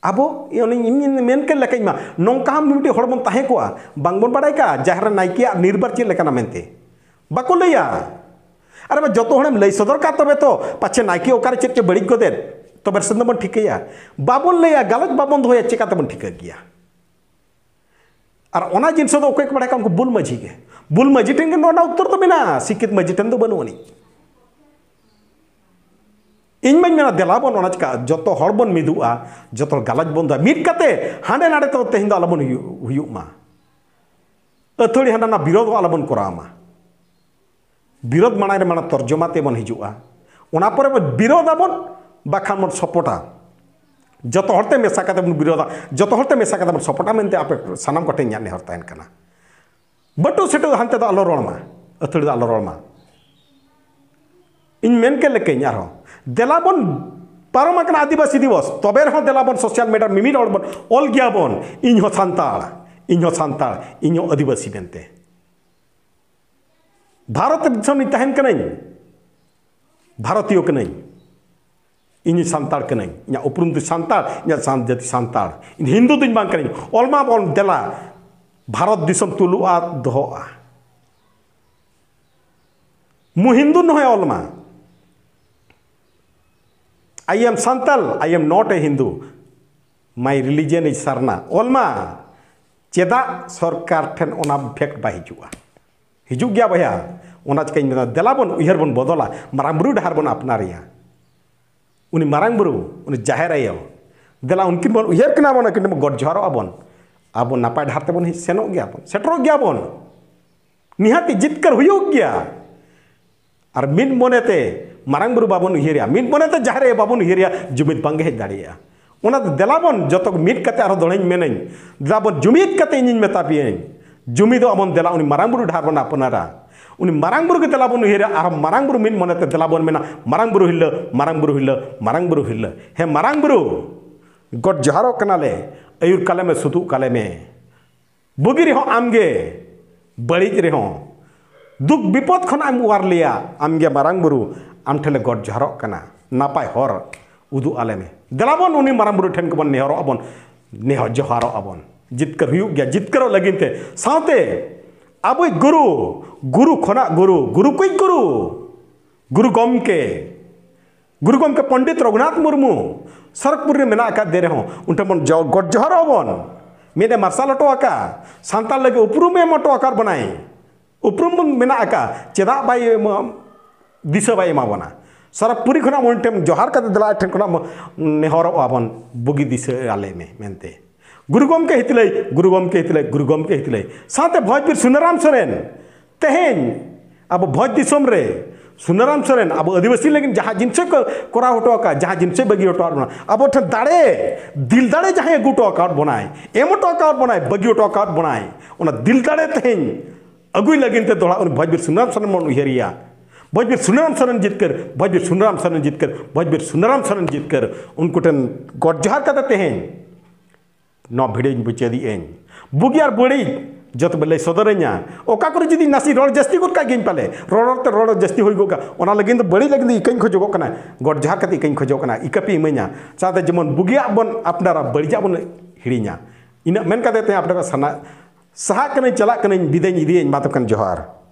ᱟᱵᱚ, ᱩᱱᱤ ᱤᱧ ᱢᱮᱱ ᱠᱮᱫ ᱞᱮᱠᱟᱧ ᱢᱟ, ᱱᱚᱝᱠᱟ ᱦᱚᱸ ᱢᱤᱫᱴᱤᱡ ᱦᱚᱲ ᱵᱚᱱ ᱛᱟᱦᱮᱸ ᱠᱚᱜᱼᱟ, ᱵᱟᱝᱵᱚᱱ ᱵᱟᱲᱟᱭ ᱠᱟᱜᱼᱟ ᱡᱟᱦᱮᱨ ᱨᱮ ᱱᱟᱭᱠᱮᱭᱟᱜ ᱱᱤᱨᱵᱟᱨ ᱪᱮᱫ ᱞᱮᱠᱟᱱᱟ ᱢᱮᱱᱛᱮ? ᱵᱟᱠᱚ ᱞᱟᱹᱭᱟ᱾ ᱟᱨ ᱵᱟ ᱡᱚᱛᱚ ᱦᱚᱲᱮᱢ ᱞᱟᱹᱭ ᱥᱚᱫᱚᱨ ᱠᱟᱜ ᱛᱚᱵᱮ ᱛᱚ, ᱯᱟᱪᱷᱮ ᱱᱟᱭᱠᱮ ᱚᱠᱟᱨᱮ ᱪᱮᱫ ᱪᱚ ᱵᱟᱹᱲᱤᱡ ᱜᱚᱫᱮᱫ, ᱛᱚᱵᱮ ᱥᱮᱱ ᱫᱚᱵᱚᱱ ᱴᱷᱤᱠᱟᱹᱭᱟ᱾ ᱵᱟᱵᱚᱱ ᱞᱟᱹᱭᱟ, ᱜᱟᱞᱚᱪ ᱵᱟᱵᱚᱱ ᱫᱚᱦᱚᱭᱟ, ᱪᱮᱠᱟ ᱛᱮᱵᱚᱱ ᱴᱷᱤᱠᱟᱹ ᱠᱮᱭᱟ? ᱟᱨ ᱚᱱᱟ ᱡᱤᱱᱤᱥ ᱫᱚ ᱚᱠᱚᱭ ᱠᱚ ᱵᱟᱲᱟᱭ ᱠᱟᱜ? ᱩᱱᱠᱩ ᱵᱩᱞ ᱢᱟᱹᱡᱷᱤ ᱜᱮ᱾ ᱵᱩᱞ ᱢᱟᱹᱡᱷᱤ ᱴᱷᱮᱱ ᱜᱮ ᱱᱚᱣᱟ ᱨᱮᱱᱟᱜ ᱩᱛᱛᱚᱨ ᱫᱚ ᱢᱮᱱᱟᱜᱼᱟ, ᱥᱤᱠᱠᱷᱤᱛ ᱢᱟᱹᱡᱷᱤ ᱴᱷᱮᱱ ᱫᱚ ᱵᱟᱹᱱᱩᱜ ᱟᱹᱱᱤᱡ᱾ ᱤᱧ ᱢᱟᱧ ᱢᱮᱱᱟ, ᱫᱮᱞᱟ ᱵᱚᱱ ᱚᱱᱟ ᱪᱤᱠᱟ ᱡᱚᱛᱚ ᱦᱚᱲ ᱵᱚᱱ ᱢᱤᱫᱚᱜᱼᱟ, ᱡᱚᱛᱚ ᱦᱚᱲ ᱜᱟᱞᱚᱪ ᱵᱚᱱ ᱫᱚᱦᱚᱭᱟ, ᱢᱤᱫ ᱠᱟᱛᱮ ᱦᱟᱸᱰᱮ ᱱᱟᱰᱮ ᱛᱮ ᱛᱮᱦᱮᱧ ᱫᱚ ᱟᱞᱚᱵᱚᱱ ᱦᱩᱭᱩᱜ, ᱦᱩᱭᱩᱜ ᱢᱟ᱾ ᱟᱹᱛᱷᱟᱹᱲᱤ ᱦᱟᱸᱰᱮ ᱱᱟ ᱵᱤᱨᱳᱫᱷ ᱦᱚᱸ ᱟᱞᱚᱵᱚᱱ ᱠᱚᱨᱟᱣ ᱢᱟ᱾ ᱵᱤᱨᱳᱫᱷ ᱢᱟᱲᱟᱝ ᱨᱮ ᱢᱟᱲᱟᱝ ᱛᱚᱨᱡᱚᱢᱟ ᱛᱮᱵᱚᱱ ᱦᱤᱡᱩᱜᱼᱟ, ᱚᱱᱟ ᱯᱚᱨᱮ ᱵᱚᱱ ᱵᱤᱨᱳᱫᱷ ᱟᱵᱚᱱ, ᱵᱟᱠᱷᱟᱱ ᱵᱚᱱ ᱥᱚᱯᱚᱴᱟ᱾ ᱡᱚᱛᱚ ᱦᱚᱲᱛᱮ ᱢᱮᱥᱟ ᱠᱟᱛᱮ ᱵᱚᱱ ᱵᱤᱨᱳᱫᱷᱟ, ᱡᱚᱛᱚ ᱦᱚᱲᱛᱮ ᱢᱮᱥᱟ ᱠᱟᱛᱮ ᱵᱚᱱ ᱥᱚᱯᱚᱴᱟ ᱢᱮᱱᱛᱮ ᱟᱯᱮ ᱥᱟᱱᱟᱢ ᱠᱚᱴᱷᱮᱱ ᱤᱧᱟᱹᱜ ᱱᱮᱦᱚᱨ ᱛᱟᱦᱮᱱ ᱠᱟᱱᱟ᱾ ᱵᱟᱹᱴᱩ ᱥᱮᱴᱩ ᱦᱟᱱᱛᱮ ᱫᱚ ᱟᱞᱚ ᱨᱚᱲ ᱢᱟ, ᱟᱹᱛᱷᱟᱹᱲᱤ ᱫᱚ ᱟᱞᱚ ᱨᱚᱲ ᱢᱟ᱾ ᱤᱧ ᱢᱮᱱ ᱠᱮᱫ ᱞᱮᱠᱟᱧ ᱟᱨᱦᱚᱸ, ᱫᱮᱞᱟ ᱵᱚᱱ ᱯᱟᱨᱚᱢ ᱟᱠᱟᱱᱟ ᱟᱹᱫᱤᱵᱟᱹᱥᱤ ᱫᱤᱵᱚᱥ, ᱛᱚᱵᱮ ᱨᱮᱦᱚᱸ ᱫᱮᱞᱟ ᱵᱚᱱ ᱥᱳᱥᱟᱞ ᱢᱤᱰᱤᱭᱟ ᱢᱤᱢᱤᱫ ᱦᱚᱲ ᱵᱚᱱ ᱚᱞ ᱜᱮᱭᱟ ᱵᱚᱱ, "ᱤᱧ ᱦᱚᱸ ᱥᱟᱱᱛᱟᱲ, ᱤᱧ ᱦᱚᱸ ᱥᱟᱱᱛᱟᱲ, ᱤᱧ ᱦᱚᱸ ᱟᱹᱫᱤᱵᱟᱹᱥᱤ" ᱢᱮᱱᱛᱮ᱾ ᱵᱷᱟᱨᱚᱛ ᱫᱤᱥᱚᱢ ᱨᱤᱧ ᱛᱟᱦᱮᱱ ᱠᱟᱹᱱᱟᱹᱧ, ᱵᱷᱟᱨᱚᱛᱤᱭᱚ ᱠᱟᱹᱱᱟᱹᱧ, ᱤᱧ ᱥᱟᱱᱛᱟᱲ ᱠᱟᱹᱱᱟᱹᱧ, ᱤᱧᱟᱹᱜ ᱩᱯᱨᱩᱢ ᱫᱚ ᱥᱟᱱᱛᱟᱲ, ᱤᱧᱟᱹᱜ ᱥᱟᱱ ᱡᱟᱹᱛᱤ ᱥᱟᱱᱛᱟᱲ, ᱤᱧ ᱦᱤᱱᱫᱩ ᱫᱚᱧ ᱵᱟᱝ ᱠᱟᱹᱱᱟᱹᱧ᱾ ᱚᱞ ᱢᱟᱵᱚᱱ ᱫᱮᱞᱟ, ᱵᱷᱟᱨᱚᱛ ᱫᱤᱥᱚᱢ ᱛᱩᱞᱩᱜᱼᱟ, ᱫᱚᱦᱚᱜᱼᱟ᱾ ᱢᱩ ᱦᱤᱱᱫᱩ ᱱᱚᱦᱚᱭ ᱚᱞ ᱢᱟ, "I am Santal, I am not a Hindu, my religion is ᱥᱟᱨᱱᱟ", ᱚᱞ ᱢᱟ᱾ ᱪᱮᱫᱟᱜ ᱥᱚᱨᱠᱟᱨ ᱴᱷᱮᱱ ᱚᱱᱟ ᱯᱷᱮᱠᱴ ᱵᱟᱭ ᱦᱤᱡᱩᱜᱼᱟ? ᱦᱤᱡᱩᱜ ᱜᱮᱭᱟ ᱵᱚᱭᱦᱟ᱾ ᱚᱱᱟ ᱪᱤᱠᱟᱹᱧ ᱢᱮᱱᱟ, ᱫᱮᱞᱟ ᱵᱚᱱ ᱩᱭᱦᱟᱹᱨ ᱵᱚᱱ ᱵᱚᱫᱚᱞᱟ, ᱢᱟᱨᱟᱝ ᱵᱩᱨᱩ ᱰᱟᱦᱟᱨ ᱵᱚᱱ ᱟᱯᱱᱟᱨᱮᱭᱟ᱾ ᱩᱱᱤ ᱢᱟᱨᱟᱝ ᱵᱩᱨᱩ, ᱩᱱᱤ ᱡᱟᱦᱮᱨ ᱟᱭᱳ, ᱫᱮᱞᱟ ᱩᱱᱠᱤᱱ ᱵᱚᱱ ᱩᱭᱦᱟᱹᱨ ᱠᱤᱱᱟ ᱵᱚᱱ, ᱩᱱᱠᱤᱱ ᱴᱷᱮᱱ ᱵᱚᱱ ᱜᱚᱰ ᱡᱚᱦᱟᱨᱚᱜᱼᱟ ᱵᱚᱱ᱾ ᱟᱵᱚ ᱱᱟᱯᱟᱭ ᱰᱟᱦᱟᱨ ᱛᱮᱵᱚᱱ ᱦᱮᱡ ᱥᱮᱱᱚᱜ ᱜᱮᱭᱟ ᱵᱚᱱ, ᱥᱮᱴᱮᱨᱚᱜ ᱜᱮᱭᱟ ᱵᱚᱱ᱾ ᱱᱤᱦᱟᱹᱛ ᱡᱤᱛᱠᱟᱹᱨ ᱦᱩᱭᱩᱜ ᱜᱮᱭᱟ᱾ ᱟᱨ ᱢᱤᱫ ᱢᱚᱱᱮᱛᱮ ᱢᱟᱨᱟᱝ ᱵᱩᱨᱩ ᱵᱟᱵᱚᱱ ᱩᱭᱦᱟᱹᱨᱮᱭᱟ, ᱢᱤᱫ ᱢᱚᱱᱮᱛᱮ ᱡᱟᱦᱮᱨ ᱟᱭᱳ ᱵᱟᱵᱚᱱ ᱩᱭᱦᱟᱹᱨᱮᱭᱟ, ᱡᱩᱢᱤᱫ ᱵᱟᱝᱜᱮ ᱦᱮᱡ ᱫᱟᱲᱮᱭᱟᱜᱼᱟ᱾ ᱚᱱᱟᱛᱮ ᱫᱮᱞᱟ ᱵᱚᱱ ᱡᱚᱛᱚ ᱢᱤᱫ ᱠᱟᱛᱮ, ᱟᱨᱦᱚᱸ ᱫᱚᱦᱲᱟᱧ ᱢᱮᱱᱟᱹᱧ, ᱫᱮᱞᱟ ᱵᱚᱱ ᱡᱩᱢᱤᱫ ᱠᱟᱛᱮ, ᱤᱧᱤᱧ ᱢᱮᱛᱟ ᱯᱮᱭᱟᱹᱧ, ᱡᱩᱢᱤᱫᱚᱜ ᱟᱵᱚᱱ, ᱫᱮᱞᱟ ᱩᱱᱤ ᱢᱟᱨᱟᱝ ᱵᱩᱨᱩ ᱰᱟᱦᱟᱨ ᱵᱚᱱ ᱟᱯᱱᱟᱨᱟ᱾ ᱩᱱᱤ ᱢᱟᱨᱟᱝ ᱵᱩᱨᱩ ᱜᱮ ᱫᱮᱞᱟ ᱵᱚᱱ ᱩᱭᱦᱟᱹᱨᱟ, ᱟᱨᱦᱚᱸ ᱢᱟᱨᱟᱝ ᱵᱩᱨᱩ ᱢᱤᱫ ᱢᱚᱱᱮᱛᱮ ᱫᱮᱞᱟ ᱵᱚᱱ ᱢᱮᱱᱟ, "ᱢᱟᱨᱟᱝ ᱵᱩᱨᱩ ᱦᱤᱨᱞᱟᱹ, ᱢᱟᱨᱟᱝ ᱵᱩᱨᱩ ᱦᱤᱨᱞᱟᱹ, ᱢᱟᱨᱟᱝ ᱵᱩᱨᱩ ᱦᱤᱨᱞᱟᱹ, ᱦᱮ ᱢᱟᱨᱟᱝ ᱵᱩᱨᱩ, ᱜᱚᱰ ᱡᱚᱦᱟᱨᱚᱜ ᱠᱟᱱᱟᱞᱮ, ᱟᱹᱭᱩᱨ ᱠᱟᱞᱮ ᱢᱮ, ᱥᱩᱛᱩᱜ ᱠᱟᱞᱮ ᱢᱮ᱾ ᱵᱩᱜᱤ ᱨᱮᱦᱚᱸ ᱟᱢᱜᱮ, ᱵᱟᱹᱲᱤᱡ ᱨᱮᱦᱚᱸ, ᱫᱩᱠ ᱵᱤᱯᱚᱫ ᱠᱷᱚᱱᱟᱜ ᱮᱢ ᱚᱣᱟᱨ ᱞᱮᱭᱟ, ᱟᱢᱜᱮ ᱢᱟᱨᱟᱝ ᱵᱩᱨᱩ, ᱟᱢ ᱴᱷᱮᱱ ᱞᱮ ᱜᱚᱰ ᱡᱚᱦᱟᱨᱚᱜ ᱠᱟᱱᱟ, ᱱᱟᱯᱟᱭ ᱦᱚᱨ ᱩᱫᱩᱜ ᱟᱞᱮ ᱢᱮ᱾" ᱫᱮᱞᱟ ᱵᱚᱱ ᱩᱱᱤ ᱢᱟᱨᱟᱝ ᱵᱩᱨᱩ ᱴᱷᱮᱱ ᱜᱮᱵᱚᱱ ᱱᱮᱦᱚᱨᱚᱜ ᱟᱵᱚᱱ, ᱱᱮᱦᱚᱨ ᱡᱚᱦᱟᱨᱚᱜ ᱟᱵᱚᱱ᱾ ᱡᱤᱛᱠᱟᱹᱨ ᱦᱩᱭᱩᱜ ᱜᱮᱭᱟ, ᱡᱤᱛᱠᱟᱹᱨᱚᱜ ᱞᱟᱹᱜᱤᱫ ᱛᱮ᱾ ᱥᱟᱶᱛᱮ ᱟᱵᱚᱭᱤᱡ ᱜᱩᱨᱩ, ᱜᱩᱨᱩ ᱠᱷᱚᱱᱟᱜ ᱜᱩᱨᱩ, ᱜᱩᱨᱩ ᱠᱚᱭᱤᱡ ᱜᱩᱨᱩ, ᱜᱩᱨᱩ ᱜᱚᱢᱠᱮ, ᱜᱩᱨᱩ ᱜᱚᱢᱠᱮ ᱯᱚᱱᱰᱤᱛ ᱨᱚᱜᱷᱩᱱᱟᱛᱷ ᱢᱩᱨᱢᱩ ᱥᱚᱨᱚᱜᱽᱯᱩᱨ ᱨᱮ ᱢᱮᱱᱟᱜ ᱟᱠᱟᱫ ᱫᱮ ᱨᱮᱦᱚᱸ, ᱩᱱ ᱴᱷᱮᱱ ᱵᱚᱱ ᱡᱚ-, ᱜᱚᱰ ᱡᱚᱦᱟᱨᱚᱜ ᱟᱵᱚᱱ᱾ ᱢᱮᱫ ᱮ ᱢᱟᱨᱥᱟᱞ ᱦᱚᱴᱚ ᱟᱠᱟᱫ, ᱥᱟᱱᱛᱟᱲ ᱞᱟᱹᱜᱤᱫ ᱩᱯᱨᱩᱢ ᱮ ᱮᱢ ᱦᱚᱴᱚ ᱟᱠᱟᱫ ᱵᱚᱱᱟᱭ, ᱩᱯᱨᱩᱢ ᱵᱚᱱ ᱢᱮᱱᱟᱜ ᱟᱠᱟᱫ, ᱪᱮᱫᱟᱜ ᱵᱟᱭ ᱮᱢᱟ-, ᱫᱤᱥᱟᱹ ᱵᱟᱭ ᱮᱢᱟ ᱵᱚᱱᱟ? ᱥᱚᱨᱚᱜᱽᱯᱩᱨᱤ ᱠᱷᱚᱱᱟᱜ ᱩᱱ ᱴᱷᱮᱱ ᱡᱚᱦᱟᱨ ᱠᱟᱛᱮ, ᱫᱮᱞᱟ ᱟᱡ ᱴᱷᱮᱱ ᱠᱷᱚᱱᱟᱜ ᱵᱚᱱ ᱱᱮᱦᱚᱨᱚᱜ ᱟᱵᱚᱱ, ᱵᱩᱜᱤ ᱫᱤᱥᱟᱹ ᱟᱞᱮ ᱢᱮ ᱢᱮᱱᱛᱮ᱾ ᱜᱩᱨᱩ ᱜᱚᱢᱠᱮ ᱦᱤᱛᱞᱟᱹᱭ, ᱜᱩᱨᱩ ᱜᱚᱢᱠᱮ ᱦᱤᱛᱞᱟᱹᱭ, ᱜᱩᱨᱩ ᱜᱚᱢᱠᱮ ᱦᱤᱛᱞᱟᱹᱭ᱾ ᱥᱟᱶᱛᱮ ᱵᱷᱚᱸᱡᱽᱵᱤᱨ ᱥᱩᱱᱟᱨᱟᱢ ᱥᱚᱨᱮᱱ, ᱛᱮᱦᱮᱧ ᱟᱵᱚ ᱵᱷᱚᱸᱡᱽ ᱫᱤᱥᱚᱢ ᱨᱮ ᱥᱩᱱᱟᱨᱟᱢ ᱥᱚᱨᱮᱱ, ᱟᱵᱚ ᱟᱹᱫᱤᱵᱟᱹᱥᱤ ᱞᱟᱹᱜᱤᱫ ᱡᱟᱦᱟᱸ ᱡᱤᱱᱤᱥ ᱠᱚ ᱠᱚᱨᱟᱣ ᱦᱚᱴᱚ ᱟᱠᱟᱫ, ᱡᱟᱦᱟᱸ ᱡᱤᱱᱤᱥ ᱵᱟᱹᱜᱤ ᱦᱚᱴᱚ ᱟᱠᱟᱫ ᱵᱚᱱᱟ, ᱟᱵᱚ ᱴᱷᱮᱱ ᱫᱟᱲᱮ, ᱫᱤᱞ ᱫᱟᱲᱮ ᱡᱟᱦᱟᱸᱭ ᱟᱹᱜᱩ ᱦᱚᱴᱚ ᱟᱠᱟᱫ ᱵᱚᱱᱟᱭ, ᱮᱢ ᱦᱚᱴᱚ ᱟᱠᱟᱫ ᱵᱚᱱᱟᱭ, ᱵᱟᱹᱜᱤ ᱦᱚᱴᱚ ᱟᱠᱟᱫ ᱵᱚᱱᱟᱭ, ᱚᱱᱟ ᱫᱤᱞ ᱫᱟᱲᱮ ᱛᱮᱦᱮᱧ ᱟᱹᱜᱩᱭ ᱞᱟᱹᱜᱤᱫ ᱛᱮ ᱫᱚᱦᱲᱟ ᱩᱱᱤ ᱵᱷᱚᱸᱡᱽᱵᱤᱨ ᱥᱩᱱᱟᱨᱟᱢ ᱥᱚᱨᱮᱱ ᱵᱚᱱ ᱩᱭᱦᱟᱹᱨᱮᱭᱟ᱾ ᱵᱷᱚᱸᱡᱽᱵᱤᱨ ᱥᱩᱱᱟᱨᱟᱢ ᱥᱚᱨᱮᱱ ᱡᱤᱛᱠᱟᱹᱨ, ᱵᱷᱚᱸᱡᱽᱵᱤᱨ ᱥᱩᱱᱟᱨᱟᱢ ᱥᱚᱨᱮᱱ ᱡᱤᱛᱠᱟᱹᱨ, ᱵᱷᱚᱸᱡᱽᱵᱤᱨ ᱥᱩᱱᱟᱨᱟᱢ ᱥᱚᱨᱮᱱ ᱡᱤᱛᱠᱟᱹᱨ᱾ ᱩᱱᱠᱩ ᱴᱷᱮᱱ ᱜᱚᱰ ᱡᱚᱦᱟᱨ ᱠᱟᱛᱮ ᱛᱮᱦᱮᱧ ᱱᱚᱣᱟ ᱵᱷᱤᱰᱤᱭᱳᱧ ᱢᱩᱪᱟᱹᱫᱮᱜᱼᱟᱹᱧ᱾ ᱵᱩᱜᱤ ᱟᱨ ᱵᱟᱹᱲᱤᱡ ᱡᱚᱛᱚ ᱯᱮ ᱞᱟᱹᱭ ᱥᱚᱫᱚᱨᱟᱹᱧᱟ᱾ ᱚᱠᱟ ᱠᱚᱨᱮ ᱡᱩᱫᱤ ᱱᱟᱥᱮ ᱨᱚᱲ ᱡᱟᱹᱥᱛᱤ ᱜᱚᱫ ᱠᱟᱜ ᱜᱤᱧ ᱯᱟᱞᱮ, ᱨᱚᱲ ᱨᱚᱲ ᱛᱮ ᱨᱚᱲ ᱡᱟᱹᱥᱛᱤ ᱦᱩᱭ ᱜᱚᱫ ᱠᱟᱜ, ᱚᱱᱟ ᱞᱟᱹᱜᱤᱫ ᱫᱚ ᱵᱟᱹᱲᱤᱡ ᱞᱟᱹᱜᱤᱫ ᱫᱚ ᱤᱠᱟᱹᱧ ᱠᱷᱚᱡᱚᱜᱚᱜ ᱠᱟᱱᱟ, ᱜᱚᱰ ᱡᱚᱦᱟᱨ ᱠᱟᱛᱮ ᱤᱠᱟᱹᱧ ᱠᱷᱚᱡᱚᱜ ᱠᱟᱱᱟ, ᱤᱠᱟᱹ ᱯᱮ ᱤᱢᱟᱹᱧᱟ᱾ ᱥᱟᱶᱛᱮ ᱡᱮᱢᱚᱱ ᱵᱩᱜᱤᱭᱟᱜ ᱵᱚᱱ ᱟᱯᱱᱟᱨᱟ, ᱵᱟᱹᱲᱤᱡᱟᱜ ᱵᱚᱱ ᱦᱤᱲᱤᱧᱟ᱾ ᱤᱱᱟᱹᱜ ᱢᱮᱱ ᱠᱟᱛᱮ ᱛᱮᱦᱮᱧ ᱟᱯᱱᱟᱨᱟᱜ ᱥᱟᱱᱟ ᱥᱟᱦᱟᱜ ᱠᱟᱹᱱᱟᱹᱧ, ᱪᱟᱞᱟᱜ ᱠᱟᱹᱱᱟᱹᱧ, ᱵᱤᱫᱟᱹᱧ ᱤᱫᱤᱭᱟᱹᱧ, ᱢᱟ ᱛᱚᱵᱮ ᱠᱷᱟᱱ ᱡᱚᱦᱟᱨ᱾